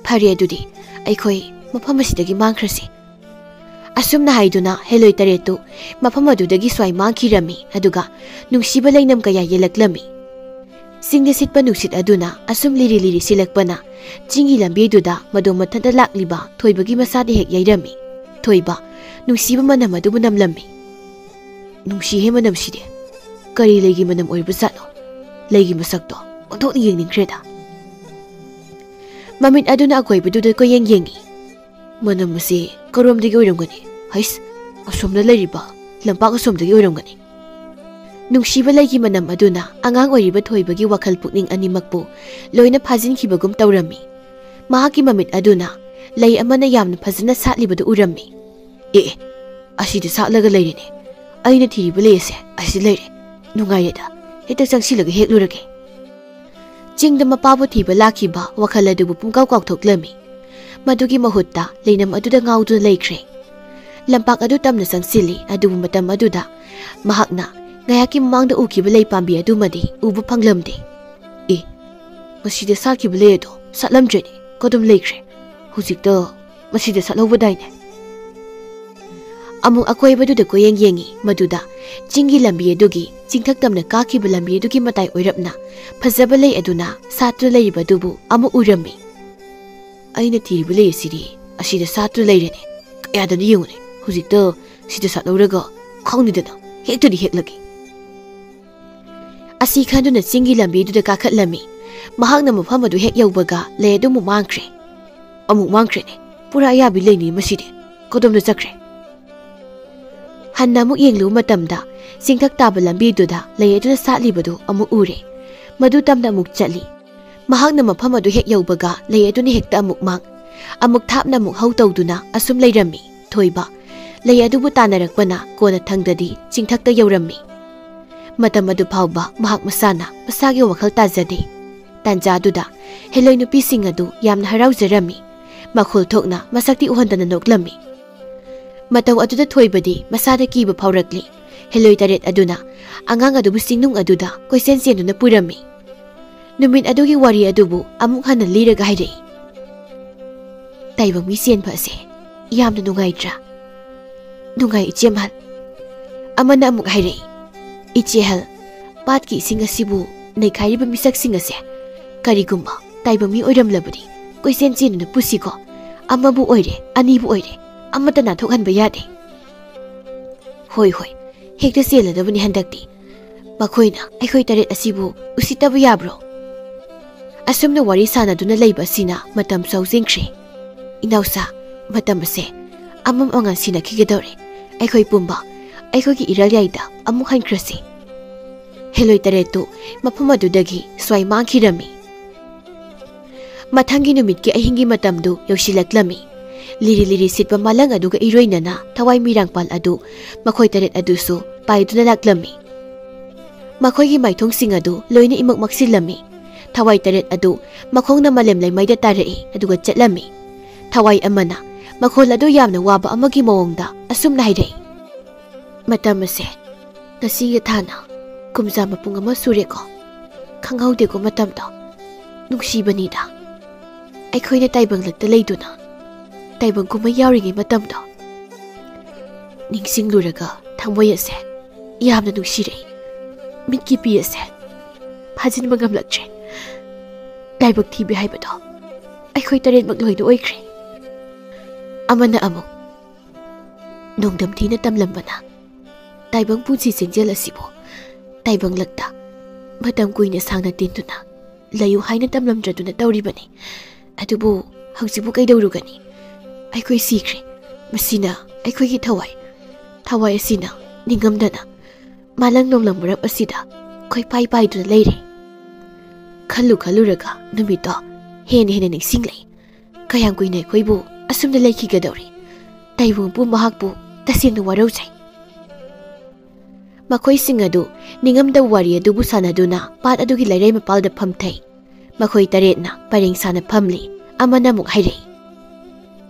"ꯐꯔꯦ, ꯑꯗꯨꯗꯤ ꯑꯩꯈꯣꯏ ꯃꯐꯝ ꯑꯁꯤꯗꯒꯤ ꯃꯥꯡꯈ꯭ꯔꯁꯤ꯫" ꯑꯁꯨꯝꯅ ꯍꯥꯏꯗꯨꯅ ꯍꯦꯂꯣꯏ ꯇꯔꯦꯠꯇꯨ ꯃꯐꯝ ꯑꯗꯨꯗꯒꯤ ꯁ꯭ꯋꯥꯏ ꯃꯥꯡꯈꯤꯔꯝꯃꯤ꯫ ꯑꯗꯨꯒ ꯅꯨꯡꯁꯤꯕ ꯂꯩꯅꯝ ꯀꯌꯥ ꯌꯦꯜꯂꯛꯂꯝꯃꯤ꯫ ꯆꯤꯡꯗ ꯁꯤꯠꯄ ꯅꯨꯡꯁꯤꯠ ꯑꯗꯨꯅ ꯑꯁꯨꯝ ꯂꯤꯔꯤ ꯂꯤꯔꯤ ꯁꯤꯜꯂꯛꯄꯅ ꯆꯤꯡꯒꯤ ꯂꯝꯕꯤꯗꯨꯗ ꯃꯗꯣꯝ ꯃꯊꯟꯇ ꯂꯥꯛꯂꯤꯕ ꯊꯣꯏꯕꯒꯤ ꯃꯁꯥꯗ ꯍꯦꯛ ꯌꯩꯔꯝꯃꯤ꯫ ꯊꯣꯏꯕ, ꯅꯨꯡꯁꯤꯕ ꯃꯅꯝ ꯑꯗꯨꯕꯨ ꯅꯝꯂꯝꯃꯤ꯫ "ꯅꯨꯡꯁꯤꯍꯦ ꯃꯅꯝꯁꯤꯗꯤ꯫ ꯀꯔꯤ ꯂꯩꯒꯤ ꯃꯅꯝ ꯑꯣꯏꯔꯕꯖꯥꯠꯅꯣ? ꯂꯩꯒꯤ ꯃꯁꯛꯇꯣ ꯑꯣꯟꯊꯣꯛꯅ ꯌꯦꯡꯅꯤꯡꯈ꯭ꯔꯦꯗ꯫" ꯃꯃꯤꯠ ꯑꯗꯨꯅ ꯑꯀꯣꯏꯕꯗꯨꯗ ꯀꯣꯏꯌꯦꯡ ꯌꯦꯡꯏ꯫ "ꯃꯅꯝ ꯑꯁꯤ "ꯀꯔꯣꯝꯗꯒꯤ ꯑꯣꯏꯔꯝꯒꯅꯤ? ꯍꯩꯁ, ꯑꯁꯣꯝꯗ ꯂꯩꯔꯤꯕ ꯂꯝꯄꯥꯛ ꯑꯁꯣꯝꯗꯒꯤ ꯑꯣꯏꯔꯝꯒꯅꯤ꯫" ꯅꯨꯡꯁꯤꯕ ꯂꯩꯒꯤ ꯃꯅꯝ ꯑꯗꯨꯅ ꯑꯉꯥꯡ ꯑꯣꯏꯔꯤꯕ ꯊꯣꯏꯕꯒꯤ ꯋꯥꯈꯜ ꯄꯨꯛꯅꯤꯡ ꯑꯅꯤꯃꯛꯄꯨ ꯂꯣꯏꯅ ꯐꯥꯖꯤꯟꯈꯤꯕꯒꯨꯝ ꯇꯧꯔꯝꯃꯤ꯫ ꯃꯍꯥꯛꯀꯤ ꯃꯃꯤꯠ ꯑꯗꯨꯅ ꯂꯩ ꯑꯃꯅ ꯌꯥꯝꯅ ꯐꯖꯅ ꯁꯥꯠꯂꯤꯕꯗꯨ ꯎꯔꯝꯃꯤ꯫ "ꯑꯦ, ꯑꯦ, ꯑꯁꯤꯗ ꯁꯥꯠꯂꯒ ꯂꯩꯔꯦꯅꯦ꯫ ꯑꯩꯅ ꯊꯤꯔꯤꯕ ꯂꯩ ꯑꯁꯦ ꯑꯁꯤꯗ ꯂꯩꯔꯦ꯫ ꯅꯨꯡꯉꯥꯏꯔꯦꯗ, ꯍꯦꯛꯇ ꯆꯪꯁꯤꯜꯂꯒ ꯍꯦꯛꯂꯨꯔꯒꯦ꯫" ꯆꯤꯡꯗ ꯃꯄꯥꯕꯨ ꯊꯤꯕ ꯂꯥꯛꯈꯤꯕ ꯋꯥꯈꯜ ꯑꯗꯨꯕꯨ ꯄꯨꯡꯀꯥꯎ ꯀꯥꯎꯊꯣꯛꯂꯝꯃꯤ꯫ ꯃꯗꯨꯒꯤ ꯃꯍꯨꯠꯇ ꯂꯩꯅꯝ ꯑꯗꯨꯗ ꯉꯥꯎꯗꯨꯅ ꯂꯩꯈ꯭ꯔꯦ꯫ ꯂꯝꯄꯥꯛ ꯑꯗꯨ ꯇꯝꯅ ꯆꯪꯁꯤꯜꯂꯤ, ꯑꯗꯨꯕꯨ ꯃꯇꯝ ꯑꯗꯨꯗ ꯃꯍꯥꯛꯅ ꯉꯥꯏꯍꯥꯛꯀꯤ ꯃꯃꯥꯡꯗ ꯎꯈꯤꯕ ꯂꯩ ꯄꯥꯝꯕꯤ ꯑꯗꯨꯃꯗꯤ ꯎꯕ ꯐꯪꯂꯝꯗꯦ꯫ "ꯑꯦ, ꯃꯁꯤꯗ ꯁꯥꯠꯈꯤꯕ ꯂꯩ ꯑꯗꯣ ꯁꯥꯠꯂꯝꯗ꯭ꯔꯦꯅꯦ, ꯀꯗꯣꯝ ꯂꯩꯈ꯭ꯔꯦ? ꯍꯧꯖꯤꯛꯇ ꯃꯁꯤꯗ ꯁꯥꯠꯍꯧꯕꯗꯥꯏꯅꯦ?" ꯑꯃꯨꯛ ꯑꯀꯣꯏꯕꯗꯨꯗ ꯀꯣꯏꯌꯦꯡ ꯌꯦꯡꯉꯤ꯫ ꯃꯗꯨꯗ ꯆꯤꯡꯒꯤ ꯂꯝꯕꯤ ꯑꯗꯨꯒꯤ ꯆꯤꯡꯊꯛ ꯇꯝꯅ ꯀꯥꯈꯤꯕ ꯂꯝꯕꯤ ꯑꯗꯨꯒꯤ ꯃꯇꯥꯏ ꯑꯣꯏꯔꯞꯅ ꯐꯖꯕ ꯂꯩ ꯑꯗꯨꯅ ꯁꯥꯠꯇꯨꯅ ꯂꯩꯔꯤꯕ ꯑꯗꯨꯕꯨ ꯑꯃꯨꯛ ꯎꯔꯝꯃꯤ꯫ "ꯑꯩꯅ ꯊꯤꯔꯤꯕ ꯂꯩ ꯑꯁꯤꯗꯤ ꯑꯁꯤꯗ ꯁꯥꯠꯇꯨꯅ ꯂꯩꯔꯦꯅꯦ꯫ ꯀꯌꯥꯗꯅ ꯌꯦꯡꯉꯨꯅꯦ, ꯍꯧꯖꯤꯛꯇ ꯁꯤꯗ ꯁꯥꯠꯍꯧꯔꯒ ꯈꯪꯅꯤꯗꯅ, ꯍꯦꯛꯇꯗꯤ ꯍꯦꯛꯂꯒꯦ꯫" ꯑꯁꯤ ꯈꯟꯗꯨꯅ ꯆꯤꯡꯒꯤ ꯂꯝꯕꯤꯗꯨꯗ ꯀꯥꯈꯠꯂꯝꯃꯤ꯫ ꯃꯍꯥꯛꯅ ꯃꯐꯝ ꯑꯗꯨ ꯍꯦꯛ ꯌꯧꯕꯒ ꯂꯩ ꯑꯗꯨ ꯑꯃꯨꯛ ꯃꯥꯡꯈ꯭ꯔꯦ꯫ "ꯑꯃꯨꯛ ꯃꯥꯡꯈ꯭ꯔꯦꯅꯦ꯫ ꯄꯨꯔꯥ ꯑꯌꯥꯕꯤ ꯂꯩꯅꯤ ꯃꯁꯤꯗꯤ꯫ ꯀꯗꯣꯝꯗ ꯆꯠꯈ꯭ꯔꯦ?" ꯍꯟꯅ ꯑꯃꯨꯛ ꯌꯦꯡꯂꯨꯕ ꯃꯇꯝꯗ ꯆꯤꯡꯊꯛ ꯇꯥꯕ ꯂꯝꯕꯤꯗꯨꯗ ꯂꯩ ꯑꯗꯨꯅ ꯁꯥꯠꯂꯤꯕꯗꯨ ꯑꯃꯨꯛ ꯎꯔꯦ꯫ ꯃꯗꯨ ꯇꯝꯅ ꯑꯃꯨꯛ ꯆꯠꯂꯤ꯫ ꯃꯍꯥꯛꯅ ꯃꯐꯝ ꯑꯗꯨ ꯍꯦꯛ ꯌꯧꯕꯒ ꯂꯩ ꯑꯗꯨꯅ ꯍꯦꯛꯇ ꯑꯃꯨꯛ ꯃꯥꯡ, ꯑꯃꯨꯛ ꯊꯥꯞꯅ ꯑꯃꯨꯛ ꯍꯧ ꯇꯧꯗꯨꯅ ꯑꯁꯨꯝ ꯂꯩꯔꯝꯃꯤ꯫ ꯊꯣꯏꯕ ꯂꯩ ꯑꯗꯨꯕꯨ ꯇꯥꯟꯅꯔꯛꯄꯅ ꯀꯣꯟꯅ ꯊꯪꯗꯗꯤ ꯆꯤꯡꯊꯛꯇ ꯌꯧꯔꯝꯃꯤ꯫ ꯃꯇꯝ ꯑꯗꯨ ꯐꯥꯎꯕ ꯃꯍꯥꯛ ꯃꯁꯥꯅ ꯃꯁꯥꯒꯤ ꯋꯥꯈꯜ ꯇꯥꯖꯗꯦ꯫ ꯇꯥꯟꯖꯥꯗꯨꯗ ꯍꯦꯂꯣꯏ ꯅꯨꯄꯤꯁꯤꯡ ꯑꯗꯨ ꯌꯥꯝꯅ ꯍꯔꯥꯎꯖꯔꯝꯃꯤ꯫ ꯃꯈꯣꯜ ꯊꯣꯛꯅ ꯃꯁꯛꯇꯤ ꯎꯍꯟꯗꯅ ꯅꯣꯛꯂꯝꯃꯤ꯫ ꯃꯇꯧ ꯑꯗꯨꯗ ꯊꯣꯏꯕꯗꯤ ꯃꯁꯥꯗ ꯀꯤꯕ ꯐꯥꯎꯔꯛꯂꯤ꯫ ꯍꯦꯂꯣꯏ ꯇꯔꯦꯠ ꯑꯗꯨꯅ ꯑꯉꯥꯡ ꯑꯗꯨꯕꯨ ꯆꯤꯡꯅꯨꯡ ꯑꯗꯨꯗ ꯀꯣꯏꯆꯦꯟ ꯆꯦꯟꯗꯨꯅ ꯄꯨꯔꯝꯃꯤ꯫ ꯅꯨꯃꯤꯠ ꯑꯗꯨꯒꯤ ꯋꯥꯔꯤ ꯑꯗꯨꯕꯨ ꯑꯃꯨꯛ ꯍꯟꯅ ꯂꯤꯔꯒ ꯍꯥꯏꯔꯛꯏ꯫ ꯇꯥꯏꯕꯪ ꯃꯤ ꯆꯦꯟꯕ ꯑꯁꯦ ꯌꯥꯝꯅ ꯅꯨꯡꯉꯥꯏꯇ꯭ꯔꯥ? ꯅꯨꯡꯉꯥꯏ, ꯏꯆꯦ ꯑꯍꯜ꯫ ꯑꯃꯅ ꯑꯃꯨꯛ ꯍꯥꯏꯔꯛꯏ, ꯏꯆꯦ ꯑꯍꯜ, ꯄꯥꯠꯀꯤ ꯏꯁꯤꯡ ꯑꯁꯤꯕꯨ ꯅꯩꯈꯥꯏꯔꯤꯕ ꯃꯤꯁꯛꯁꯤꯡ ꯑꯁꯦ ꯀꯔꯤꯒꯨꯝꯕ ꯇꯥꯏꯕꯪ ꯃꯤ ꯑꯣꯏꯔꯝꯂꯕꯗꯤ ꯀꯣꯏꯆꯦꯟ ꯆꯦꯟꯗꯨꯅ ꯄꯨꯁꯤꯀꯣ꯫ ꯑꯃꯕꯨ ꯑꯣꯏꯔꯦ, ꯑꯅꯤꯕꯨ ꯑꯣꯏꯔꯦ, ꯑꯃꯠꯇ ꯅꯥꯟꯊꯣꯛꯍꯟꯕ ꯌꯥꯗꯦ꯫ ꯍꯣꯏ, ꯍꯣꯏ, ꯍꯦꯛꯇ ꯆꯦꯜꯂꯗꯕꯅꯤ ꯍꯟꯗꯛꯇꯤ꯫ ꯃꯈꯣꯏꯅ ꯑꯩꯈꯣꯏ ꯇꯔꯦꯠ ꯑꯁꯤꯕꯨ ꯎꯁꯤꯠꯇꯕ ꯌꯥꯕ꯭ꯔꯣ? ꯑꯁꯨꯝꯅ ꯋꯥꯔꯤ ꯁꯥꯟꯅꯗꯨꯅ ꯂꯩꯕ ꯑꯁꯤꯅ ꯃꯇꯝꯁꯨ ꯍꯧꯖꯤꯟꯈ꯭ꯔꯦ꯫ ꯏꯅꯥꯎꯆꯥ, ꯃꯇꯝ ꯑꯁꯦ ꯑꯃꯝ ꯑꯉꯥꯟ ꯁꯤꯟꯅꯈꯤꯒꯗꯧꯔꯦ꯫ ꯑꯩꯈꯣꯏ ꯄꯨꯝꯕ ꯑꯩꯈꯣꯏꯒꯤ ꯏꯔꯜꯌꯥꯏꯗ ꯑꯃꯨꯛ ꯍꯟꯈ꯭ꯔꯁꯤ꯫ ꯍꯦꯂꯣꯏ ꯇꯔꯦꯠꯇꯨ ꯃꯐꯝ ꯑꯗꯨꯗꯒꯤ ꯁ꯭ꯋꯥꯏ ꯃꯥꯡꯈꯤꯔꯝꯃꯤ꯫ ꯃꯊꯪꯒꯤ ꯅꯨꯃꯤꯠꯀꯤ ꯑꯍꯤꯡꯒꯤ ꯃꯇꯝꯗꯨ ꯌꯧꯁꯤꯜꯂꯛꯂꯝꯃꯤ꯫ ꯂꯤꯔꯤ ꯂꯤꯔꯤ ꯁꯤꯠꯄ ꯃꯥꯂꯪ ꯑꯗꯨꯒ ꯏꯔꯣꯏꯅꯅ ꯊꯋꯥꯏ ꯃꯤꯔꯥꯡꯄꯥꯜ ꯑꯗꯨ ꯃꯈꯣꯏ ꯇꯔꯦꯠ ꯑꯗꯨꯁꯨ ꯄꯥꯏꯗꯨꯅ ꯂꯥꯛꯂꯝꯃꯤ꯫ ꯃꯈꯣꯏꯒꯤ ꯃꯥꯏꯊꯣꯡꯁꯤꯡ ꯑꯗꯨ ꯂꯣꯏꯅ ꯏꯃꯛ ꯃꯛꯁꯤꯜꯂꯝꯃꯤ꯫ ꯊꯋꯥꯏ ꯇꯔꯦꯠ ꯑꯗꯨ ꯃꯈꯣꯡꯅ ꯃꯥꯂꯦꯝ ꯂꯩꯃꯥꯏꯗ ꯇꯥꯔꯛꯏ, ꯑꯗꯨꯒ ꯆꯠꯂꯝꯃꯤ꯫ ꯊꯋꯥꯏ ꯑꯃꯅ ꯃꯈꯣꯜ ꯑꯗꯨ ꯌꯥꯝꯅ ꯋꯥꯕ ꯑꯃꯒꯤ ꯃꯑꯣꯡꯗ ꯑꯁꯨꯝꯅ ꯍꯥꯏꯔꯛꯏ, "ꯃꯇꯝ ꯑꯁꯦ ꯉꯁꯤꯒꯤ ꯊꯥꯅ ꯀꯨꯝꯖꯥ ꯃꯄꯨꯡ ꯑꯃ ꯁꯨꯔꯦꯀꯣ꯫ ꯈꯪꯍꯧꯗꯦꯀꯣ ꯃꯇꯝꯗꯣ꯫ ꯅꯨꯡꯁꯤꯕꯅꯤꯗ꯫ ꯑꯩꯈꯣꯏꯅ ꯇꯥꯏꯕꯪꯂꯛꯇ ꯂꯩꯗꯨꯅ ꯇꯥꯏꯕꯪ ꯀꯨꯝꯍꯩ ꯌꯥꯎꯔꯤꯉꯩ ꯃꯇꯝꯗꯣ꯫ ꯅꯤꯡꯁꯤꯡꯂꯨꯔꯒ ꯊꯃꯣꯏ ꯑꯁꯦ ꯌꯥꯝꯅ ꯅꯨꯡꯁꯤꯔꯛꯏ꯫ ꯃꯤꯠꯀꯤ ꯄꯤ ꯑꯁꯦ ꯐꯥꯖꯤꯟꯕ ꯉꯝꯂꯛꯇ꯭ꯔꯦ꯫ ꯂꯥꯏꯕꯛ ꯊꯤꯕꯤ ꯍꯥꯏꯕꯗꯣ ꯑꯩꯈꯣꯏ ꯇꯔꯦꯠꯃꯛ ꯂꯣꯏꯅ ꯑꯣꯏꯈ꯭ꯔꯦ"꯫ ꯑꯃꯅ ꯑꯃꯨꯛ, "ꯅꯣꯡꯗꯝ ꯊꯤꯅ ꯇꯝꯂꯝꯕꯅ ꯇꯥꯏꯕꯪ ꯄꯨꯟꯁꯤ ꯆꯦꯡꯖꯦꯜ ꯑꯁꯤꯕꯨ ꯇꯥꯏꯕꯪꯂꯛꯇ ꯃꯇꯝ ꯀꯨꯏꯅ ꯁꯥꯡꯅ ꯇꯤꯟꯗꯨꯅ ꯂꯩꯌꯨ ꯍꯥꯏꯅ ꯇꯝꯂꯝꯗ꯭ꯔꯗꯨꯅ ꯇꯧꯔꯤꯕꯅꯤ꯫ ꯑꯗꯨꯕꯨ ꯍꯧꯖꯤꯛꯄꯨ ꯀꯩꯗꯧꯔꯨꯒꯅꯤ? ꯑꯩꯈꯣꯏ ꯁꯤꯈ꯭ꯔꯦ꯫ ꯃꯁꯤꯅ ꯑꯩꯈꯣꯏꯒꯤ ꯊꯋꯥꯏ, ꯊꯋꯥꯏ ꯑꯁꯤꯅ ꯅꯤꯡꯉꯝꯗꯅ ꯃꯥꯂꯪ ꯅꯣꯡꯂꯪ ꯃꯔꯛ ꯑꯁꯤꯗ ꯀꯣꯏꯄꯥꯏ ꯄꯥꯏꯗꯨꯅ ꯂꯩꯔꯦ"꯫ ꯈꯜꯂꯨ ꯈꯜꯂꯨꯔꯒ ꯅꯨꯃꯤꯠꯇꯣ ꯍꯦꯟꯅ ꯍꯦꯟꯅ ꯅꯤꯡꯁꯤꯡꯂꯛꯏ꯫ ꯀꯌꯥꯝ ꯀꯨꯏꯅ ꯑꯩꯈꯣꯏꯕꯨ ꯑꯁꯨꯝꯅ ꯂꯩꯈꯤꯒꯗꯧꯔꯤ? ꯇꯥꯏꯕꯪ ꯄꯨꯝ ꯃꯍꯥꯛꯄꯨ ꯇꯁꯦꯡꯅ ꯋꯥꯔꯧꯖꯩ꯫ ꯃꯈꯣꯏꯁꯤꯡ ꯑꯗꯨ ꯅꯤꯡꯉꯝꯗꯕ ꯋꯥꯔꯤ ꯑꯗꯨꯕꯨ ꯁꯥꯟꯅꯗꯨꯅ ꯄꯥꯠ ꯑꯗꯨꯒꯤ ꯂꯩꯔꯩ ꯃꯄꯥꯜꯗ ꯐꯝꯊꯩ꯫ ꯃꯈꯣꯏ ꯇꯔꯦꯠꯅ ꯄꯔꯦꯡ ꯁꯥꯅ ꯐꯝꯂꯤ꯫ ꯑꯃꯅ ꯑꯃꯨꯛ ꯍꯥꯏꯔꯛꯏ,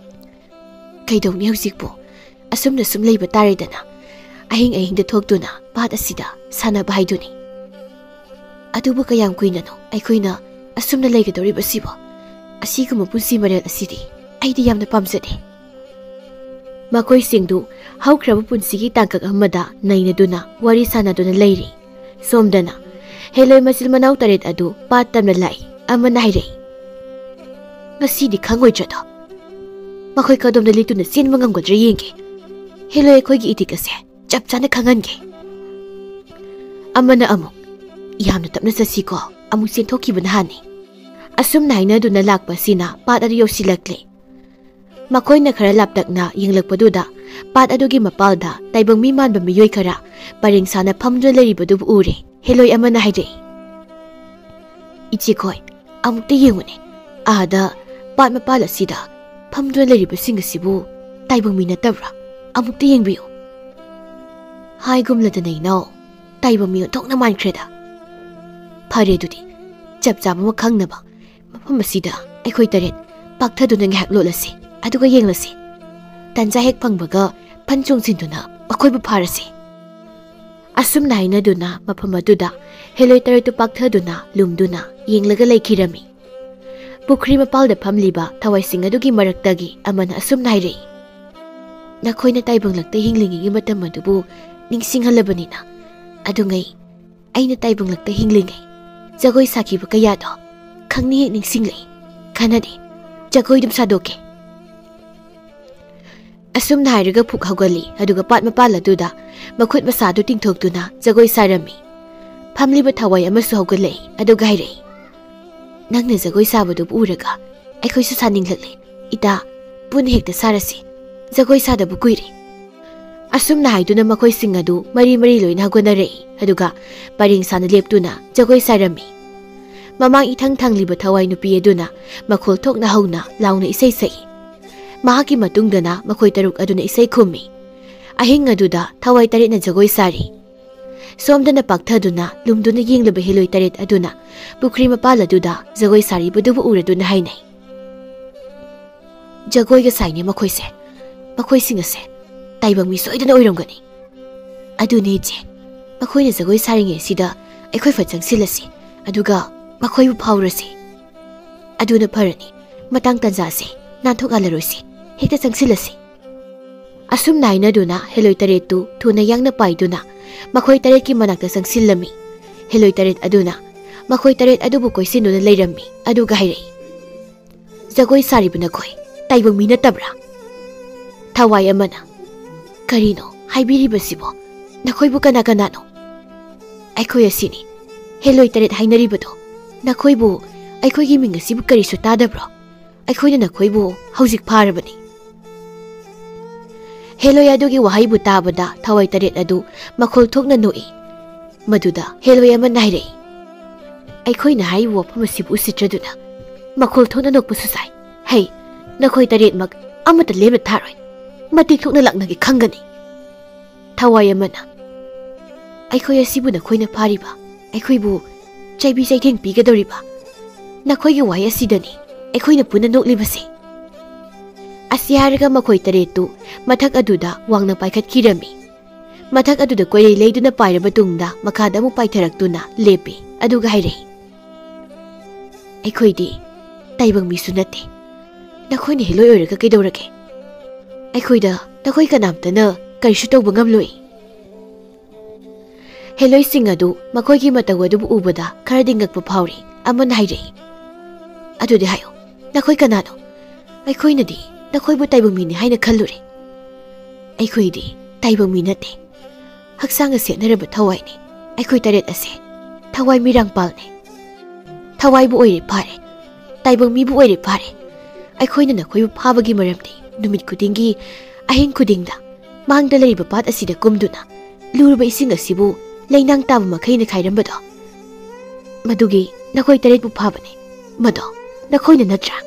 "ꯀꯩꯗꯧꯅꯤ ꯍꯧꯖꯤꯛꯄꯨ? ꯑꯁꯨꯝꯅ ꯁꯨꯝ ꯂꯩꯕ ꯇꯥꯔꯦꯗꯅ꯫ ꯑꯍꯤꯡ ꯑꯍꯤꯡꯗ ꯊꯣꯛꯇꯨꯅ ꯄꯥꯠ ꯑꯁꯤꯗ ꯁꯥꯟꯅꯕ ꯍꯥꯏꯗꯨꯅꯤ꯫ ꯑꯗꯨꯕꯨ ꯀꯌꯥꯝ ꯀꯨꯏꯅꯅꯣ ꯑꯩꯈꯣꯏꯅ ꯑꯁꯨꯝꯅ ꯂꯩꯒꯗꯧꯔꯤꯕꯁꯤꯕꯣ? ꯑꯁꯤꯒꯨꯝꯕ ꯄꯨꯟꯁꯤ ꯃꯔꯦꯜ ꯑꯁꯤꯗꯤ ꯑꯩꯗꯤ ꯌꯥꯝꯅ ꯄꯥꯝꯖꯗꯦ"꯫ ꯃꯈꯣꯏꯁꯤꯡꯗꯨ ꯍꯧꯈ꯭ꯔꯕ ꯄꯨꯟꯁꯤꯒꯤ ꯇꯥꯡꯀꯛ ꯑꯃꯗ ꯅꯩꯅꯗꯨꯅ ꯋꯥꯔꯤ ꯁꯥꯟꯅꯗꯨꯅ ꯂꯩꯔꯤ꯫ ꯁꯣꯝꯗꯅ ꯍꯦꯂꯣꯏ ꯃꯆꯤꯜ ꯃꯅꯥꯎ ꯇꯔꯦꯠ ꯑꯗꯨ ꯄꯥꯠ ꯇꯝꯅ ꯂꯥꯛꯏ꯫ ꯑꯃꯅ ꯍꯥꯏꯔꯛꯏ, "ꯉꯁꯤꯗꯤ ꯈꯪꯉꯣꯏꯗ꯭ꯔꯗꯣ? ꯃꯈꯣꯏ ꯀꯗꯣꯝꯗ ꯂꯤꯠꯇꯨꯅ ꯆꯦꯟꯕ ꯉꯝꯒꯗ꯭ꯔꯥ ꯌꯦꯡꯒꯦ꯫ ꯍꯦꯂꯣꯏ ꯑꯩꯈꯣꯏꯒꯤ ꯏꯊꯤꯛ ꯑꯁꯦ ꯆꯞ ꯆꯥꯅ ꯈꯪꯍꯟꯒꯦ"꯫ ꯑꯃꯅ ꯑꯃꯨꯛ, "ꯌꯥꯝꯅ ꯇꯞꯅ ꯆꯠꯁꯤꯀꯣ, ꯑꯃꯨꯛ ꯆꯦꯟꯊꯣꯛꯈꯤꯕꯅ ꯍꯥꯟꯅꯤ"꯫ ꯑꯁꯨꯝꯅ ꯍꯥꯏꯅꯗꯨꯅ ꯂꯥꯛꯄ ꯑꯁꯤꯅ ꯄꯥꯠ ꯑꯗꯨ ꯌꯧꯁꯤꯜꯂꯛꯂꯦ꯫ ꯃꯈꯣꯏꯅ ꯈꯔ ꯂꯥꯞꯇꯛꯅ ꯌꯦꯡꯂꯛꯄꯗꯨꯗ ꯄꯥꯠ ꯑꯗꯨꯒꯤ ꯃꯄꯥꯜꯗ ꯇꯥꯏꯕꯪ ꯃꯤ ꯃꯥꯟꯕ ꯃꯤꯑꯣꯏ ꯈꯔ ꯄꯔꯦꯡ ꯁꯥꯅ ꯐꯝꯗꯨꯅ ꯂꯩꯔꯤꯕꯗꯨꯕꯨ ꯎꯔꯦ꯫ ꯍꯦꯂꯣꯏ ꯑꯃꯅ ꯍꯥꯏꯔꯛꯏ, "ꯏꯆꯦꯈꯣꯏ, ꯑꯃꯨꯛꯇ ꯌꯦꯡꯉꯨꯅꯦ꯫ ꯑꯥꯗ ꯄꯥꯠ ꯃꯄꯥꯜ ꯑꯁꯤꯗ ꯐꯝꯗꯨꯅ ꯂꯩꯔꯤꯕꯁꯤꯡ ꯑꯁꯤꯕꯨ ꯇꯥꯏꯕꯪ ꯃꯤ ꯅꯠꯇꯕ꯭ꯔꯥ? ꯑꯃꯨꯛꯇ ꯌꯦꯡꯕꯤꯌꯨ꯫" "ꯍꯥꯏꯒꯨꯝꯂꯗꯅ ꯏꯅꯥꯎ, ꯇꯥꯏꯕꯪ ꯃꯤ ꯑꯣꯟꯊꯣꯛꯅ ꯃꯥꯟꯈ꯭ꯔꯦꯗ꯫ ꯐꯔꯦ ꯑꯗꯨꯗꯤ, ꯆꯞ ꯆꯥꯕ ꯑꯃ ꯈꯪꯅꯕ ꯃꯐꯝ ꯑꯁꯤꯗ ꯑꯩꯈꯣꯏ ꯇꯔꯦꯠ ꯄꯥꯛꯊꯗꯨꯅ ꯉꯥꯏꯍꯥꯛ ꯂꯣꯠꯂꯁꯤ, ꯑꯗꯨꯒ ꯌꯦꯡꯂꯁꯤ꯫ ꯇꯟꯖꯥ ꯍꯦꯛ ꯐꯪꯕꯒ ꯐꯟ ꯆꯣꯡꯁꯤꯟꯗꯨꯅ ꯃꯈꯣꯏꯕꯨ ꯐꯥꯔꯁꯤ꯫" ꯑꯁꯨꯝꯅ ꯍꯥꯏꯅꯗꯨꯅ ꯃꯐꯝ ꯑꯗꯨꯗ ꯍꯦꯂꯣꯏ ꯇꯔꯦꯠꯇꯨ ꯄꯥꯛꯊꯗꯨꯅ ꯂꯨꯝꯗꯨꯅ ꯌꯦꯡꯂꯒ ꯂꯩꯈꯤꯔꯝꯃꯤ꯫ ꯄꯨꯈ꯭ꯔꯤ ꯃꯄꯥꯜꯗ ꯐꯝꯂꯤꯕ ꯊꯋꯥꯏꯁꯤꯡ ꯑꯗꯨꯒꯤ ꯃꯔꯛꯇꯒꯤ ꯑꯃꯅ ꯑꯁꯨꯝꯅ ꯍꯥꯏꯔꯛꯏ, "ꯅꯈꯣꯏꯅ ꯇꯥꯏꯕꯪꯂꯛꯇ ꯍꯤꯡꯂꯤꯉꯩꯒꯤ ꯃꯇꯝ ꯑꯗꯨꯕꯨ ꯅꯤꯡꯁꯤꯡꯍꯜꯂꯕꯅꯤꯅ, ꯑꯗꯨꯉꯩ ꯑꯩꯅ ꯇꯥꯏꯕꯪꯂꯛꯇ ꯍꯤꯡꯂꯤꯉꯩ ꯖꯒꯣꯏ ꯁꯥꯈꯤꯕ ꯀꯌꯥꯗꯣ ꯈꯪꯅꯤ ꯍꯦꯛ ꯅꯤꯡꯁꯤꯡꯂꯛꯏ꯫ ꯈꯟꯅꯗꯦ, ꯖꯒꯣꯏ ꯑꯗꯨꯝ ꯁꯥꯗꯣꯛꯀꯦ꯫" ꯑꯁꯨꯝꯅ ꯍꯥꯏꯔꯒ ꯐꯨꯛ ꯍꯧꯒꯠꯂꯤ, ꯑꯗꯨꯒ ꯄꯥꯠ ꯃꯄꯥꯜ ꯑꯗꯨꯗ ꯃꯈꯨꯠ ꯃꯁꯥꯗꯨ ꯇꯤꯡꯊꯣꯛꯇꯨꯅ ꯖꯒꯣꯏ ꯁꯥꯔꯝꯃꯤ꯫ ꯐꯝꯂꯤꯕ ꯊꯋꯥꯏ ꯑꯃꯁꯨ ꯍꯧꯒꯠꯂꯛꯏ, ꯑꯗꯨꯒ ꯍꯥꯏꯔꯛꯏ, "ꯅꯪꯅ ꯖꯒꯣꯏ ꯁꯥꯕꯗꯨꯕꯨ ꯎꯔꯒ ꯑꯩꯈꯣꯏꯁꯨ ꯁꯥꯅꯤꯡꯂꯛꯂꯦ꯫ ꯏꯇꯥ, ꯄꯨꯟꯅ ꯍꯦꯛꯇ ꯁꯥꯔꯁꯤ꯫ ꯖꯒꯣꯏ ꯁꯥꯗꯕ ꯀꯨꯏꯔꯦ꯫" ꯑꯁꯨꯝꯅ ꯍꯥꯏꯗꯨꯅ ꯃꯈꯣꯏꯁꯤꯡ ꯑꯗꯨ ꯃꯔꯤ ꯃꯔꯤ ꯂꯣꯏꯅ ꯍꯧꯒꯠꯅꯔꯛꯏ, ꯑꯗꯨꯒ ꯄꯔꯦꯡ ꯁꯥꯅ ꯂꯦꯞꯇꯨꯅ ꯖꯒꯣꯏ ꯁꯥꯔꯝꯃꯤ꯫ ꯃꯃꯥꯡ ꯏꯊꯪ ꯊꯪꯂꯤꯕ ꯊꯋꯥꯏ ꯅꯨꯄꯤ ꯑꯗꯨꯅ ꯃꯈꯣꯜ ꯊꯣꯛꯅ ꯍꯧꯅ ꯂꯥꯎꯅ ꯏꯁꯩ ꯁꯛꯏ꯫ ꯃꯍꯥꯛꯀꯤ ꯃꯇꯨꯡꯗꯅ ꯃꯈꯣꯏ ꯇꯔꯨꯛ ꯑꯗꯨꯅ ꯏꯁꯩ ꯈꯨꯝꯃꯤ꯫ ꯑꯍꯤꯡ ꯑꯗꯨꯗ ꯊꯋꯥꯏ ꯇꯔꯦꯠꯅ ꯖꯒꯣꯏ ꯁꯥꯔꯤ꯫ ꯁꯣꯝꯗꯅ ꯄꯥꯛꯊꯗꯨꯅ ꯂꯨꯝꯗꯨꯅ ꯌꯦꯡꯂꯕ ꯍꯦꯂꯣꯏ ꯇꯔꯦꯠ ꯑꯗꯨꯅ ꯄꯨꯈ꯭ꯔꯤ ꯃꯄꯥꯜ ꯑꯗꯨꯗ ꯖꯒꯣꯏ ꯁꯥꯔꯤꯕꯗꯨꯕꯨ ꯎꯔꯗꯨꯅ ꯍꯥꯏꯅꯩ, "ꯖꯒꯣꯏꯒ ꯁꯥꯏꯅꯦ ꯃꯈꯣꯏꯁꯦ꯫ ꯃꯈꯣꯏꯁꯤꯡ ꯑꯁꯦ ꯇꯥꯏꯕꯪ ꯃꯤ ꯁꯣꯏꯗꯅ ꯑꯣꯏꯔꯝꯒꯅꯤ꯫" "ꯑꯗꯨꯅꯦ ꯏꯆꯦ, ꯃꯈꯣꯏꯅ ꯖꯒꯣꯏ ꯁꯥꯔꯤꯉꯩꯁꯤꯗ ꯑꯩꯈꯣꯏ ꯐꯠ ꯆꯪꯁꯤꯜꯂꯁꯤ, ꯑꯗꯨꯒ ꯃꯈꯣꯏꯕꯨ ꯐꯥꯎꯔꯁꯤ꯫ ꯑꯗꯨꯅ ꯐꯔꯅꯤ, ꯃꯇꯥꯡ ꯇꯥꯟꯖꯥꯁꯦ ꯅꯥꯟꯊꯣꯛꯍꯜꯂꯔꯣꯏꯁꯤ, ꯍꯦꯛꯇ ꯆꯪꯁꯤꯜꯂꯁꯤ꯫" ꯑꯁꯨꯝꯅ ꯍꯥꯏꯅꯗꯨꯅ ꯍꯦꯂꯣꯏ ꯇꯔꯦꯠꯇꯨ ꯊꯨꯅ ꯌꯥꯡꯅ ꯄꯥꯏꯗꯨꯅ ꯃꯈꯣꯏ ꯇꯔꯦꯠꯀꯤ ꯃꯅꯥꯛꯇ ꯆꯪꯁꯤꯜꯂꯝꯃꯤ꯫ ꯍꯦꯂꯣꯏ ꯇꯔꯦꯠ ꯑꯗꯨꯅ ꯃꯈꯣꯏ ꯇꯔꯦꯠ ꯑꯗꯨꯕꯨ ꯀꯣꯏꯁꯤꯟꯗꯨꯅ ꯂꯩꯔꯝꯃꯤ, ꯑꯗꯨꯒ ꯍꯥꯏꯔꯛꯏ, "ꯖꯒꯣꯏ ꯁꯥꯔꯤꯕ ꯅꯈꯣꯏ ꯇꯥꯏꯕꯪ ꯃꯤ ꯅꯠꯇꯕ꯭ꯔꯥ?" ꯊꯋꯥꯏ ꯑꯃꯅ, "ꯀꯔꯤꯅꯣ ꯍꯥꯏꯕꯤꯔꯤꯕꯁꯤꯕꯣ? ꯅꯈꯣꯏꯕꯨ ꯀꯅꯥ ꯀꯅꯥꯅꯣ?" "ꯑꯩꯈꯣꯏ ꯑꯁꯤꯅꯤ, ꯍꯦꯂꯣꯏ ꯇꯔꯦꯠ ꯍꯥꯏꯅꯔꯤꯕꯗꯣ꯫ ꯅꯈꯣꯏꯕꯨ ꯑꯩꯈꯣꯏꯒꯤ ꯃꯤꯡ ꯑꯁꯤꯕꯨ ꯀꯔꯤꯁꯨ ꯇꯥꯗꯕ꯭ꯔꯣ?" ꯑꯩꯈꯣꯏꯅ ꯅꯈꯣꯏꯕꯨ ꯍꯧꯖꯤꯛ ꯐꯥꯔꯕꯅꯤ꯫ ꯍꯦꯂꯣꯏ ꯑꯗꯨꯒꯤ ꯋꯥꯍꯩꯕꯨ ꯇꯥꯕꯗ ꯊꯋꯥꯏ ꯇꯔꯦꯠ ꯑꯗꯨ ꯃꯈꯣꯜ ꯊꯣꯛꯅ ꯅꯣꯛꯏ꯫ ꯃꯗꯨꯗ ꯍꯦꯂꯣꯏ ꯑꯃꯅ ꯍꯥꯏꯔꯛꯏ, "ꯑꯩꯈꯣꯏꯅ ꯍꯥꯏꯔꯤꯕ ꯋꯥꯐꯝ ꯑꯁꯤꯕꯨ ꯎꯁꯤꯠꯇ꯭ꯔꯗꯨꯅ ꯃꯈꯣꯜ ꯊꯣꯛꯅ ꯅꯣꯛꯄꯁꯨ ꯁꯥꯏ꯫ ꯍꯩ, ꯅꯈꯣꯏ ꯇꯔꯦꯠꯃꯛ ꯑꯃꯠꯇ ꯂꯦꯝꯅ ꯊꯥꯔꯣꯏ꯫ ꯃꯇꯤꯛ ꯊꯣꯛꯅ ꯂꯥꯛꯅꯒꯦ ꯈꯪꯒꯅꯤ꯫" ꯊꯋꯥꯏ ꯑꯃꯅ, "ꯑꯩꯈꯣꯏ ꯑꯁꯤꯕꯨ ꯅꯈꯣꯏꯅ ꯐꯥꯔꯤꯕ, ꯑꯩꯈꯣꯏꯕꯨ ꯆꯩꯕꯤ ꯆꯩꯊꯦꯡ ꯄꯤꯒꯗꯧꯔꯤꯕ ꯅꯈꯣꯏꯒꯤ ꯋꯥꯍꯩ ꯑꯁꯤꯗꯅꯤ ꯑꯩꯈꯣꯏꯅ ꯄꯨꯟꯅ ꯅꯣꯛꯂꯤꯕꯁꯦ꯫" ꯑꯁꯤ ꯍꯥꯏꯔꯒ ꯃꯈꯣꯏ ꯇꯔꯦꯠꯇꯨ ꯃꯊꯛ ꯑꯗꯨꯗ ꯋꯥꯡꯅ ꯄꯥꯏꯈꯠꯈꯤꯔꯝꯃꯤ꯫ ꯃꯊꯛ ꯑꯗꯨꯗ ꯀꯣꯏꯂꯩ ꯂꯩꯗꯨꯅ ꯄꯥꯏꯔꯕ ꯇꯨꯡꯗ ꯃꯈꯥꯗ ꯑꯃꯨꯛ ꯄꯥꯏꯊꯔꯛꯇꯨꯅ ꯂꯦꯞꯄꯤ꯫ ꯑꯗꯨꯒ ꯍꯥꯏꯔꯛꯏ, "ꯑꯩꯈꯣꯏꯗꯤ ꯇꯥꯏꯕꯪ ꯃꯤꯁꯨ ꯅꯠꯇꯦ꯫ ꯅꯈꯣꯏꯅ ꯍꯦꯂꯣꯏ ꯑꯣꯏꯔꯒ ꯀꯩꯗꯧꯔꯒꯦ? ꯑꯩꯈꯣꯏꯗ ꯅꯈꯣꯏ ꯀꯅꯥꯝꯇꯅ ꯀꯔꯤꯁꯨ ꯇꯧꯕ ꯉꯝꯂꯣꯏ꯫" ꯍꯦꯂꯣꯏꯁꯤꯡ ꯑꯗꯨ ꯃꯈꯣꯏꯒꯤ ꯃꯇꯧ ꯑꯗꯨꯕꯨ ꯎꯕꯗ ꯈꯔꯗꯤ ꯉꯛꯄ ꯐꯥꯎꯔꯤ꯫ ꯑꯃꯅ ꯍꯥꯏꯔꯛꯏ, "ꯑꯗꯨꯗꯤ ꯍꯥꯏꯌꯨ, ꯅꯈꯣꯏ ꯀꯅꯥꯅꯣ? ꯑꯩꯈꯣꯏꯅꯗꯤ ꯅꯈꯣꯏꯕꯨ ꯇꯥꯏꯕꯪ ꯃꯤꯅꯤ ꯍꯥꯏꯅ ꯈꯜꯂꯨꯔꯦ꯫ ꯑꯩꯈꯣꯏꯗꯤ ꯇꯥꯏꯕꯪ ꯃꯤ ꯅꯠꯇꯦ꯫ ꯍꯛꯆꯥꯡꯒ ꯁꯦꯠꯅꯔꯕ ꯊꯋꯥꯏꯅꯤ꯫ ꯑꯩꯈꯣꯏ ꯇꯔꯦꯠ ꯑꯁꯦ ꯊꯋꯥꯏ ꯃꯤꯔꯥꯡꯄꯥꯜꯅꯤ꯫ ꯊꯋꯥꯏꯕꯨ ꯑꯣꯏꯔꯦ ꯐꯥꯔꯦ, ꯇꯥꯏꯕꯪ ꯃꯤꯕꯨ ꯑꯣꯏꯔꯦ ꯐꯥꯔꯦ꯫ ꯑꯩꯈꯣꯏꯅ ꯅꯈꯣꯏꯕꯨ ꯐꯥꯕꯒꯤ ꯃꯔꯝꯗꯤ ꯅꯨꯃꯤꯠ ꯈꯨꯗꯤꯡꯒꯤ, ꯑꯍꯤꯡ ꯈꯨꯗꯤꯡꯗ ꯃꯥꯡꯗ ꯂꯩꯔꯤꯕ ꯄꯥꯠ ꯑꯁꯤꯗ ꯀꯨꯝꯗꯨꯅ ꯂꯨꯔꯕ ꯏꯁꯤꯡ ꯑꯁꯤꯕꯨ ꯂꯩꯅꯥꯡ ꯇꯥꯕ ꯃꯈꯩꯅ ꯈꯥꯏꯔꯝꯕꯗꯣ, ꯃꯗꯨꯒꯤ ꯅꯈꯣꯏ ꯇꯔꯦꯠꯄꯨ ꯐꯥꯕꯅꯤ꯫ ꯃꯗꯣ ꯅꯈꯣꯏꯅ ꯅꯠꯇ꯭ꯔꯥ?"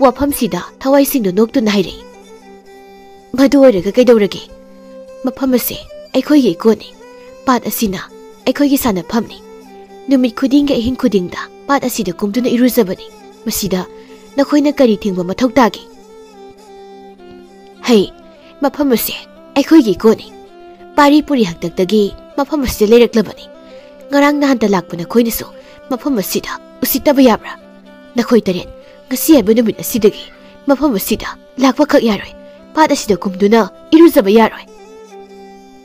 ꯋꯥꯐꯝꯁꯤꯗ ꯊꯋꯥꯏꯁꯤꯡꯗꯨ ꯅꯣꯛꯇꯨꯅ ꯍꯥꯏꯔꯛꯏ, "ꯃꯗꯨ ꯑꯣꯏꯔꯒ ꯀꯩꯗꯧꯔꯒꯦ? ꯃꯐꯝ ꯑꯁꯦ ꯑꯩꯈꯣꯏꯒꯤ ꯏꯀꯣꯟꯅꯤ꯫ ꯄꯥꯠ ꯑꯁꯤꯅ ꯑꯩꯈꯣꯏꯒꯤ ꯁꯥꯟꯅꯐꯝꯅꯤ꯫ ꯅꯨꯃꯤꯠ ꯈꯨꯗꯤꯡꯒꯤ ꯑꯍꯤꯡ ꯈꯨꯗꯤꯡꯗ ꯄꯥꯠ ꯑꯁꯤꯗ ꯀꯨꯝꯗꯨꯅ ꯏꯔꯨꯖꯕꯅꯤ꯫ ꯃꯁꯤꯗ ꯅꯈꯣꯏꯅ ꯀꯔꯤ ꯊꯤꯡꯕ ꯃꯊꯧ ꯇꯥꯒꯦ? ꯍꯩ, ꯃꯐꯝ ꯑꯁꯦ ꯑꯩꯈꯣꯏꯒꯤ ꯏꯀꯣꯟꯅꯤ꯫ ꯄꯥꯔꯤ ꯄꯨꯔꯤ ꯍꯥꯛꯇꯛꯇꯒꯤ ꯃꯐꯝ ꯑꯁꯤꯗ ꯂꯩꯔꯛꯂꯕꯅꯤ꯫ ꯉꯔꯥꯡ ꯅꯍꯥꯟꯇ ꯂꯥꯛꯄ ꯅꯈꯣꯏꯅꯁꯨ ꯃꯐꯝ ꯑꯁꯤꯗ ꯎꯁꯤꯠꯇꯕ ꯌꯥꯕ꯭ꯔꯥ? ꯅꯈꯣꯏ ꯇꯔꯦꯠ, ꯉꯁꯤ ꯍꯥꯏꯕ ꯅꯨꯃꯤꯠ ꯑꯁꯤꯗꯒꯤ ꯃꯐꯝ ꯑꯁꯤꯗ ꯂꯥꯛꯄꯈꯛ ꯌꯥꯔꯣꯏ꯫ ꯄꯥꯠ ꯑꯁꯤꯗ ꯀꯨꯝꯗꯨꯅ ꯏꯔꯨꯖꯕ ꯌꯥꯔꯣꯏ꯫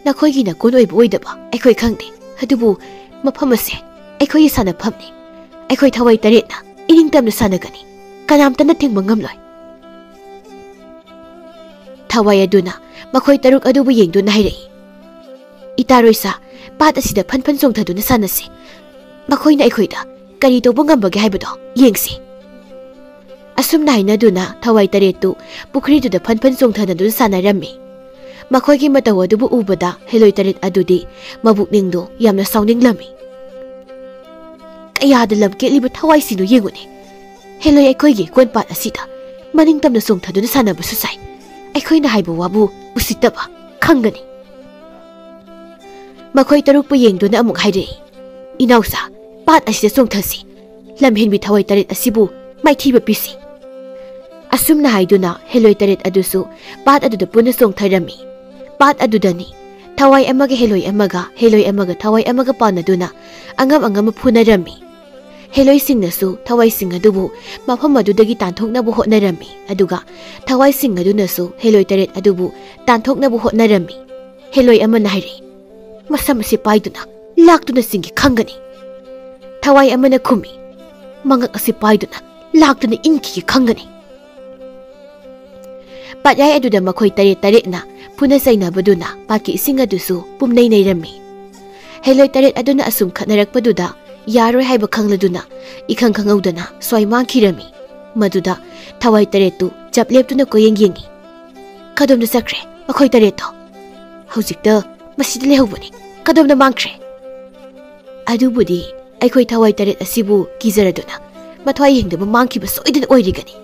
ꯅꯈꯣꯏꯒꯤ ꯅꯀꯣꯟ ꯑꯣꯏꯕ ꯑꯣꯏꯗꯕ ꯑꯩꯈꯣꯏ ꯈꯪꯗꯦ, ꯑꯗꯨꯕꯨ ꯃꯐꯝ ꯑꯁꯦ ꯑꯩꯈꯣꯏꯒꯤ ꯁꯥꯟꯅꯐꯝꯅꯤ꯫ ꯑꯩꯈꯣꯏ ꯊꯋꯥꯏ ꯇꯔꯦꯠꯅ ꯏꯅꯤꯡꯇꯝꯅ ꯁꯥꯟꯅꯒꯅꯤ꯫ ꯀꯅꯥꯝꯇꯅ ꯊꯤꯡꯕ ꯉꯝꯂꯣꯏ꯫" ꯊꯋꯥꯏ ꯑꯗꯨꯅ ꯃꯈꯣꯏ ꯇꯔꯨꯛ ꯑꯗꯨꯕꯨ ꯌꯦꯡꯗꯨꯅ ꯍꯥꯏꯔꯛꯏ, "ꯏꯇꯥꯔꯣꯏꯁꯥ, ꯄꯥꯠ ꯑꯁꯤꯗ ꯐꯟ ꯐꯟ ꯆꯣꯡꯊꯗꯨꯅ ꯁꯥꯟꯅꯁꯤ꯫ ꯃꯈꯣꯏꯅ ꯑꯩꯈꯣꯏꯗ ꯀꯔꯤ ꯇꯧꯕ ꯉꯝꯕꯒꯦ ꯍꯥꯏꯕꯗꯣ ꯌꯦꯡꯁꯤ꯫" ꯑꯁꯨꯝꯅ ꯍꯥꯏꯅꯗꯨꯅ ꯊꯋꯥꯏ ꯇꯔꯦꯠꯇꯨ ꯄꯨꯈ꯭ꯔꯤꯗꯨꯗ ꯐꯟ ꯐꯟ ꯆꯣꯡꯊꯅꯗꯨꯅ ꯁꯥꯟꯅꯔꯝꯃꯤ꯫ ꯃꯈꯣꯏꯒꯤ ꯃꯇꯧ ꯑꯗꯨꯕꯨ ꯎꯕꯗ ꯍꯦꯂꯣꯏ ꯇꯔꯦꯠ ꯑꯗꯨꯗꯤ ꯃꯕꯨꯛꯅꯤꯡꯗꯣ ꯌꯥꯝꯅ ꯁꯥꯎꯅꯤꯡꯂꯝꯃꯤ꯫ "ꯀꯌꯥꯗ ꯂꯝꯀꯦꯠꯂꯤꯕ ꯊꯋꯥꯏꯁꯤꯡꯗꯨ ꯌꯦꯡꯉꯨꯅꯦ꯫ ꯍꯦꯂꯣꯏ ꯑꯩꯈꯣꯏꯒꯤ ꯀꯣꯟꯄꯥꯠ ꯑꯁꯤꯗ ꯃꯅꯤꯡ ꯇꯝꯅ ꯆꯣꯡꯊꯗꯨꯅ ꯁꯥꯟꯅꯕꯁꯨ ꯁꯥꯏ꯫ ꯑꯩꯈꯣꯏꯅ ꯍꯥꯏꯕ ꯋꯥꯕꯨ ꯎꯁꯤꯠꯇꯕ ꯈꯪꯒꯅꯤ꯫" ꯃꯈꯣꯏ ꯇꯔꯨꯛꯄꯨ ꯌꯦꯡꯗꯨꯅ ꯑꯃꯨꯛ ꯍꯥꯏꯔꯛꯏ, "ꯏꯅꯥꯎꯆꯥ, ꯄꯥꯠ ꯑꯁꯤꯗ ꯆꯣꯡꯊꯁꯤ꯫ ꯂꯝꯍꯦꯟꯕꯤ ꯊꯋꯥꯏ ꯇꯔꯦꯠ ꯑꯁꯤꯕꯨ ꯃꯥꯏꯊꯤꯕ ꯄꯤꯁꯤ꯫" ꯑꯁꯨꯝꯅ ꯍꯥꯏꯗꯨꯅ ꯍꯦꯂꯣꯏ ꯇꯔꯦꯠ ꯑꯗꯨꯁꯨ ꯄꯥꯠ ꯑꯗꯨꯗ ꯄꯨꯟꯅ ꯆꯣꯡꯊꯔꯝꯃꯤ꯫ ꯄꯥꯠ ꯑꯗꯨꯗꯅꯤ ꯊꯋꯥꯏ ꯑꯃꯒ ꯍꯦꯂꯣꯏ ꯑꯃꯒ, ꯍꯦꯂꯣꯏ ꯑꯃꯒ ꯊꯋꯥꯏ ꯑꯃꯒ ꯄꯥꯎꯅꯗꯨꯅ ꯑꯉꯝ ꯑꯉꯝꯕ ꯐꯨꯅꯔꯝꯃꯤ꯫ ꯍꯦꯂꯣꯏꯁꯤꯡꯅꯁꯨ ꯊꯋꯥꯏꯁꯤꯡ ꯑꯗꯨꯕꯨ ꯃꯐꯝ ꯑꯗꯨꯗꯒꯤ ꯇꯥꯟꯊꯣꯛꯅꯕ ꯍꯣꯠꯅꯔꯝꯃꯤ, ꯑꯗꯨꯒ ꯊꯋꯥꯏꯁꯤꯡ ꯑꯗꯨꯅꯁꯨ ꯍꯦꯂꯣꯏ ꯇꯔꯦꯠ ꯑꯗꯨꯕꯨ ꯇꯥꯟꯊꯣꯛꯅꯕ ꯍꯣꯠꯅꯔꯝꯃꯤ꯫ ꯍꯦꯂꯣꯏ ꯑꯃꯅ ꯍꯥꯏꯔꯛꯏ, "ꯃꯁꯝ ꯑꯁꯤ ꯄꯥꯏꯗꯨꯅ ꯂꯥꯛꯇꯨꯅ ꯆꯤꯡꯒꯦ ꯈꯪꯒꯅꯤ꯫" ꯊꯋꯥꯏ ꯑꯃꯅ ꯈꯨꯝꯃꯤ, "ꯃꯉꯛ ꯑꯁꯤ ꯄꯥꯏꯗꯨꯅ ꯂꯥꯛꯇꯨꯅ ꯏꯟꯈꯤꯒꯦ ꯈꯪꯒꯅꯤ꯫" ꯄꯥꯠꯌꯥꯏ ꯑꯗꯨꯗ ꯃꯈꯣꯏ ꯇꯔꯦꯠ ꯇꯔꯦꯠꯅ ꯐꯨꯅ ꯆꯩꯅꯕꯗꯨꯅ ꯄꯥꯠꯀꯤ ꯏꯁꯤꯡ ꯑꯗꯨꯁꯨ ꯄꯨꯝꯅꯩ ꯅꯩꯔꯝꯃꯤ꯫ ꯍꯦꯂꯣꯏ ꯇꯔꯦꯠ ꯑꯗꯨꯅ ꯑꯁꯨꯝ ꯈꯠꯅꯔꯛꯄꯗꯨꯗ ꯌꯥꯔꯣꯏ ꯍꯥꯏꯕ ꯈꯪꯂꯗꯨꯅ ꯏꯈꯪ ꯈꯪꯍꯧꯗꯅ ꯁ꯭ꯋꯥꯏ ꯃꯥꯡꯈꯤꯔꯝꯃꯤ꯫ ꯃꯗꯨꯗ ꯊꯋꯥꯏ ꯇꯔꯦꯠꯇꯨ ꯆꯞ ꯂꯦꯞꯇꯨꯅ ꯀꯣꯏꯌꯦꯡ ꯌꯦꯡꯉꯤ꯫ "ꯀꯗꯣꯝꯗ ꯆꯠꯈ꯭ꯔꯦ ꯃꯈꯣꯏ ꯇꯔꯦꯠꯇꯣ? ꯍꯧꯖꯤꯛꯇ ꯃꯁꯤꯗ ꯂꯩꯍꯧꯕꯅꯤ꯫ ꯀꯗꯣꯝꯗ ꯃꯥꯡꯈ꯭ꯔꯦ?" "ꯑꯗꯨꯕꯨꯗꯤ ꯑꯩꯈꯣꯏ ꯊꯋꯥꯏ ꯇꯔꯦꯠ ꯑꯁꯤꯕꯨ ꯀꯤꯖꯔꯗꯨꯅ ꯃꯊ꯭ꯋꯥꯏ ꯌꯦꯡꯗꯕ ꯃꯥꯡꯈꯤꯕ ꯁꯣꯏꯗꯅ ꯑꯣꯏꯔꯤꯒꯅꯤ꯫"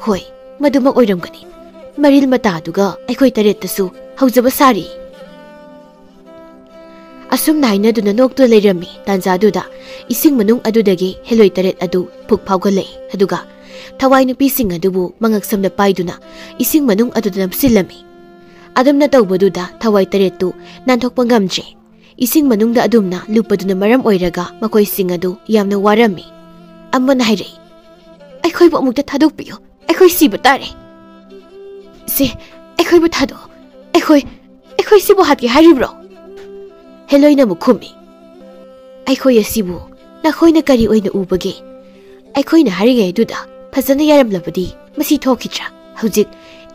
"ꯍꯣꯏ, ꯃꯗꯨꯃꯛ ꯑꯣꯏꯔꯝꯒꯅꯤ꯫ ꯃꯔꯤꯜ ꯃꯇꯥꯗꯨꯒ ꯑꯩꯈꯣꯏ ꯇꯔꯦꯠꯇꯁꯨ ꯍꯧꯖꯕ ꯁꯥꯔꯤ꯫" ꯑꯁꯨꯝꯅ ꯍꯥꯏꯅꯗꯨꯅ ꯅꯣꯛꯇꯨꯅ ꯂꯩꯔꯝꯃꯤ꯫ ꯇꯥꯟꯖꯥꯗꯨꯗ ꯏꯁꯤꯡ ꯃꯅꯨꯡ ꯑꯗꯨꯗꯒꯤ ꯍꯦꯂꯣꯏ ꯇꯔꯦꯠ ꯑꯗꯨ ꯐꯨꯛ ꯐꯥꯎꯒꯠꯂꯛꯏ, ꯑꯗꯨꯒ ꯊꯋꯥꯏ ꯅꯨꯄꯤꯁꯤꯡ ꯑꯗꯨꯕꯨ ꯃꯉꯛ ꯁꯝꯅ ꯄꯥꯏꯗꯨꯅ ꯏꯁꯤꯡ ꯃꯅꯨꯡ ꯑꯗꯨꯗ ꯅꯝꯁꯤꯜꯂꯝꯃꯤ꯫ ꯑꯗꯨꯝꯅ ꯇꯧꯕꯗꯨꯗ ꯊꯋꯥꯏ ꯇꯔꯦꯠꯇꯨ ꯅꯥꯟꯊꯣꯛꯄ ꯉꯝꯗ꯭ꯔꯦ꯫ ꯏꯁꯤꯡ ꯃꯅꯨꯡꯗ ꯑꯗꯨꯝꯅ ꯂꯨꯞꯄꯗꯨꯅ ꯃꯔꯝ ꯑꯣꯏꯔꯒ ꯃꯈꯣꯏꯁꯤꯡ ꯑꯗꯨ ꯌꯥꯝꯅ ꯋꯥꯔꯝꯃꯤ꯫ ꯑꯃꯅ ꯍꯥꯏꯔꯛꯏ, "ꯑꯩꯈꯣꯏꯕꯨ ꯑꯃꯨꯛꯇ ꯊꯥꯗꯣꯛꯄꯤꯌꯨ, ꯑꯩꯈꯣꯏ ꯁꯤꯕ ꯇꯥꯔꯦ꯫" "ꯁꯦ, ꯑꯩꯈꯣꯏꯕꯨ ꯊꯥꯗꯣꯛꯑꯣ, ꯑꯩꯈꯣꯏ, ꯑꯩꯈꯣꯏ ꯁꯤꯕꯨ ꯍꯥꯠꯀꯦ ꯍꯥꯏꯔꯤꯕ꯭ꯔꯣ?" ꯍꯦꯂꯣꯏꯅ ꯑꯃꯨꯛ ꯈꯨꯝꯃꯤ, "ꯑꯩꯈꯣꯏ ꯑꯁꯤꯕꯨ ꯅꯈꯣꯏꯅ ꯀꯔꯤ ꯑꯣꯏꯅ ꯎꯕꯒꯦ? ꯑꯩꯈꯣꯏꯅ ꯍꯥꯏꯔꯤꯉꯩꯗꯨꯗ ꯐꯖꯅ ꯌꯥꯔꯝꯂꯕꯗꯤ ꯃꯁꯤ ꯊꯣꯛꯈꯤꯗ꯭ꯔꯥ? ꯍꯧꯖꯤꯛ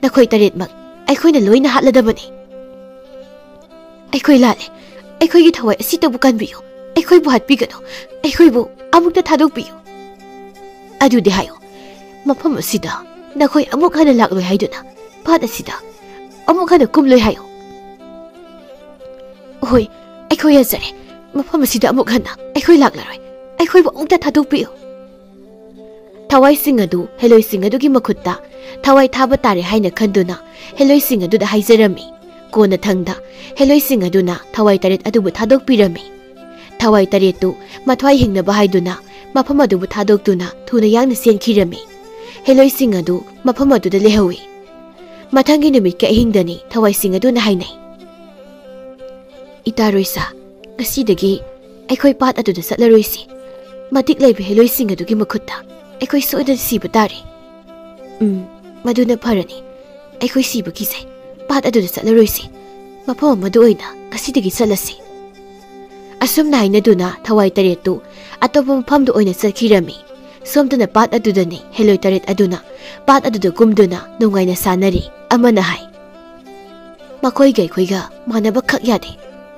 ꯅꯈꯣꯏ ꯇꯔꯦꯠꯃꯛ ꯑꯩꯈꯣꯏꯅ ꯂꯣꯏꯅ ꯍꯥꯠꯂꯗꯕꯅꯤ꯫" "ꯑꯩꯈꯣꯏ ꯂꯥꯜꯂꯦ꯫ ꯑꯩꯈꯣꯏꯒꯤ ꯊꯋꯥꯏ ꯑꯁꯤꯇꯕꯨ ꯀꯟꯕꯤꯌꯨ꯫ ꯑꯩꯈꯣꯏꯕꯨ ꯍꯥꯠꯄꯤꯒꯅꯨ꯫ ꯑꯩꯈꯣꯏꯕꯨ ꯑꯃꯨꯛꯇ ꯊꯥꯗꯣꯛꯄꯤꯌꯨ꯫" "ꯑꯗꯨꯗꯤ ꯍꯥꯏꯌꯨ, ꯃꯐꯝ ꯑꯁꯤꯗ ꯅꯈꯣꯏ ꯑꯃꯨꯛ ꯍꯟꯅ ꯂꯥꯛꯂꯣꯏ ꯍꯥꯏꯗꯨꯅ ꯄꯥꯠ ꯑꯁꯤꯗ ꯑꯃꯨꯛ ꯍꯟꯅ ꯀꯨꯝꯂꯣꯏ ꯍꯥꯏꯌꯨ꯫ ꯍꯣꯏ, ꯑꯩꯈꯣꯏ ꯌꯥꯖꯔꯦ꯫ ꯃꯐꯝ ꯑꯁꯤꯗ ꯑꯃꯨꯛ ꯍꯟꯅ ꯑꯩꯈꯣꯏ ꯂꯥꯛꯂꯔꯣꯏ꯫ ꯑꯩꯈꯣꯏꯕꯨ ꯑꯃꯨꯛꯇ ꯊꯥꯗꯣꯛꯄꯤꯌꯨ꯫ ꯊꯋꯥꯏꯁꯤꯡ ꯑꯗꯨ ꯍꯦꯂꯣꯏꯁꯤꯡ ꯑꯗꯨꯒꯤ ꯃꯈꯨꯠꯇ ꯊꯋꯥꯏ ꯊꯥꯕ ꯇꯥꯔꯦ ꯍꯥꯏꯅ ꯈꯟꯗꯨꯅ ꯍꯦꯂꯣꯏꯁꯤꯡ ꯑꯗꯨꯗ ꯍꯥꯏꯖꯔꯝꯃꯤ꯫ ꯀꯣꯟꯅꯊꯪꯗ ꯍꯦꯂꯣꯏꯁꯤꯡ ꯑꯗꯨꯅ ꯊꯋꯥꯏ ꯇꯔꯦꯠ ꯑꯗꯨꯕꯨ ꯊꯥꯗꯣꯛꯄꯤꯔꯝꯃꯤ꯫ ꯊꯋꯥꯏ ꯇꯔꯦꯠꯇꯨ ꯃꯊ꯭ꯋꯥꯏ ꯍꯤꯡꯅꯕ ꯍꯥꯏꯗꯨꯅ ꯃꯐꯝ ꯑꯗꯨꯕꯨ ꯊꯥꯗꯣꯛꯇꯨꯅ ꯊꯨꯅ ꯌꯥꯡꯅ ꯆꯦꯟꯈꯤꯔꯝꯃꯤ꯫ ꯍꯦꯂꯣꯏꯁꯤꯡ ꯑꯗꯨ ꯃꯐꯝ ꯑꯗꯨꯗ ꯂꯩꯍꯧꯏ꯫ ꯃꯊꯪꯒꯤ ꯅꯨꯃꯤꯠꯀꯤ ꯑꯍꯤꯡꯗꯅꯤ ꯊꯋꯥꯏꯁꯤꯡ ꯑꯗꯨꯅ ꯍꯥꯏꯅꯩ, "ꯏꯇꯥ ꯔꯣꯏꯁꯥ, ꯉꯁꯤꯗꯒꯤ ꯑꯩꯈꯣꯏ ꯄꯥꯠ ꯑꯗꯨꯗ ꯆꯠꯂꯔꯣꯏꯁꯤ꯫ ꯃꯇꯤꯛ ꯂꯩꯕ ꯍꯦꯂꯣꯏꯁꯤꯡ ꯑꯗꯨꯒꯤ ꯃꯈꯨꯠꯇ ꯑꯩꯈꯣꯏ ꯁꯣꯏꯗꯅ ꯁꯤꯕ ꯇꯥꯔꯦ꯫" "ꯎꯝ, ꯃꯗꯨꯅ ꯐꯔꯅꯤ꯫ ꯑꯩꯈꯣꯏ ꯁꯤꯕ ꯀꯤꯖꯩ꯫ ꯄꯥꯠ ꯑꯗꯨꯗ ꯆꯠꯂꯔꯣꯏꯁꯤ꯫ ꯃꯐꯝ ꯑꯃꯗ ꯑꯣꯏꯅ ꯉꯁꯤꯗꯒꯤ ꯆꯠꯂꯁꯤ꯫" ꯑꯁꯨꯝꯅ ꯍꯥꯏꯅꯗꯨꯅ ꯊꯋꯥꯏ ꯇꯔꯦꯠꯇꯨ ꯑꯇꯣꯞꯄ ꯃꯐꯝꯗ ꯑꯣꯏꯅ ꯆꯠꯈꯤꯔꯝꯃꯤ꯫ ꯁꯣꯝꯗꯅ ꯄꯥꯠ ꯑꯗꯨꯗꯅꯤ ꯍꯦꯂꯣꯏ ꯇꯔꯦꯠ ꯑꯗꯨꯅ ꯄꯥꯠ ꯑꯗꯨꯗ ꯀꯨꯝꯗꯨꯅ ꯅꯨꯡꯉꯥꯏꯅ ꯁꯥꯟꯅꯔꯤ꯫ ꯑꯃꯅ ꯍꯥꯏ, "ꯃꯈꯣꯏꯒ ꯑꯩꯈꯣꯏꯒ ꯃꯥꯟꯅꯕ ꯈꯛ ꯌꯥꯗꯦ꯫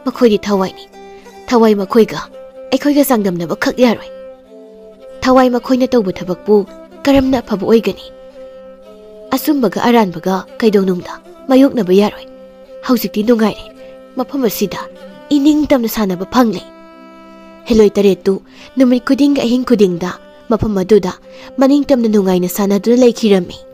ꯃꯈꯣꯏꯗꯤ ꯊꯋꯥꯏꯅꯤ꯫ ꯊꯋꯥꯏ ꯃꯈꯣꯏꯒ ꯑꯩꯈꯣꯏꯒ ꯆꯥꯡꯗꯝꯅꯕ ꯈꯛ ꯌꯥꯔꯣꯏ꯫ ꯊꯋꯥꯏ ꯃꯈꯣꯏꯅ ꯇꯧꯕ ꯊꯕꯛꯄꯨ ꯀꯔꯝꯅ ꯑꯐꯕ ꯑꯣꯏꯒꯅꯤ? ꯑꯆꯨꯝꯕꯒ ꯑꯔꯥꯟꯕꯒ ꯀꯩꯗꯧꯅꯨꯡꯗ ꯃꯥꯌꯣꯛꯅꯕ ꯌꯥꯔꯣꯏ꯫ ꯍꯧꯖꯤꯛꯇꯤ ꯅꯨꯡꯉꯥꯏꯔꯦ꯫ ꯃꯐꯝ ꯑꯁꯤꯗ ꯏꯅꯤꯡ ꯇꯝꯅ ꯁꯥꯟꯅꯕ ꯐꯪꯂꯦ꯫" ꯍꯦꯂꯣꯏ ꯇꯔꯦꯠꯇꯨ ꯅꯨꯃꯤꯠ ꯈꯨꯗꯤꯡꯒꯤ ꯑꯍꯤꯡ ꯈꯨꯗꯤꯡꯗ ꯃꯐꯝ ꯑꯗꯨꯗ ꯃꯅꯤꯡ ꯇꯝꯅ ꯅꯨꯡꯉꯥꯏꯅ ꯁꯥꯟꯅꯗꯨꯅ ꯂꯩꯈꯤꯔꯝꯃꯤ꯫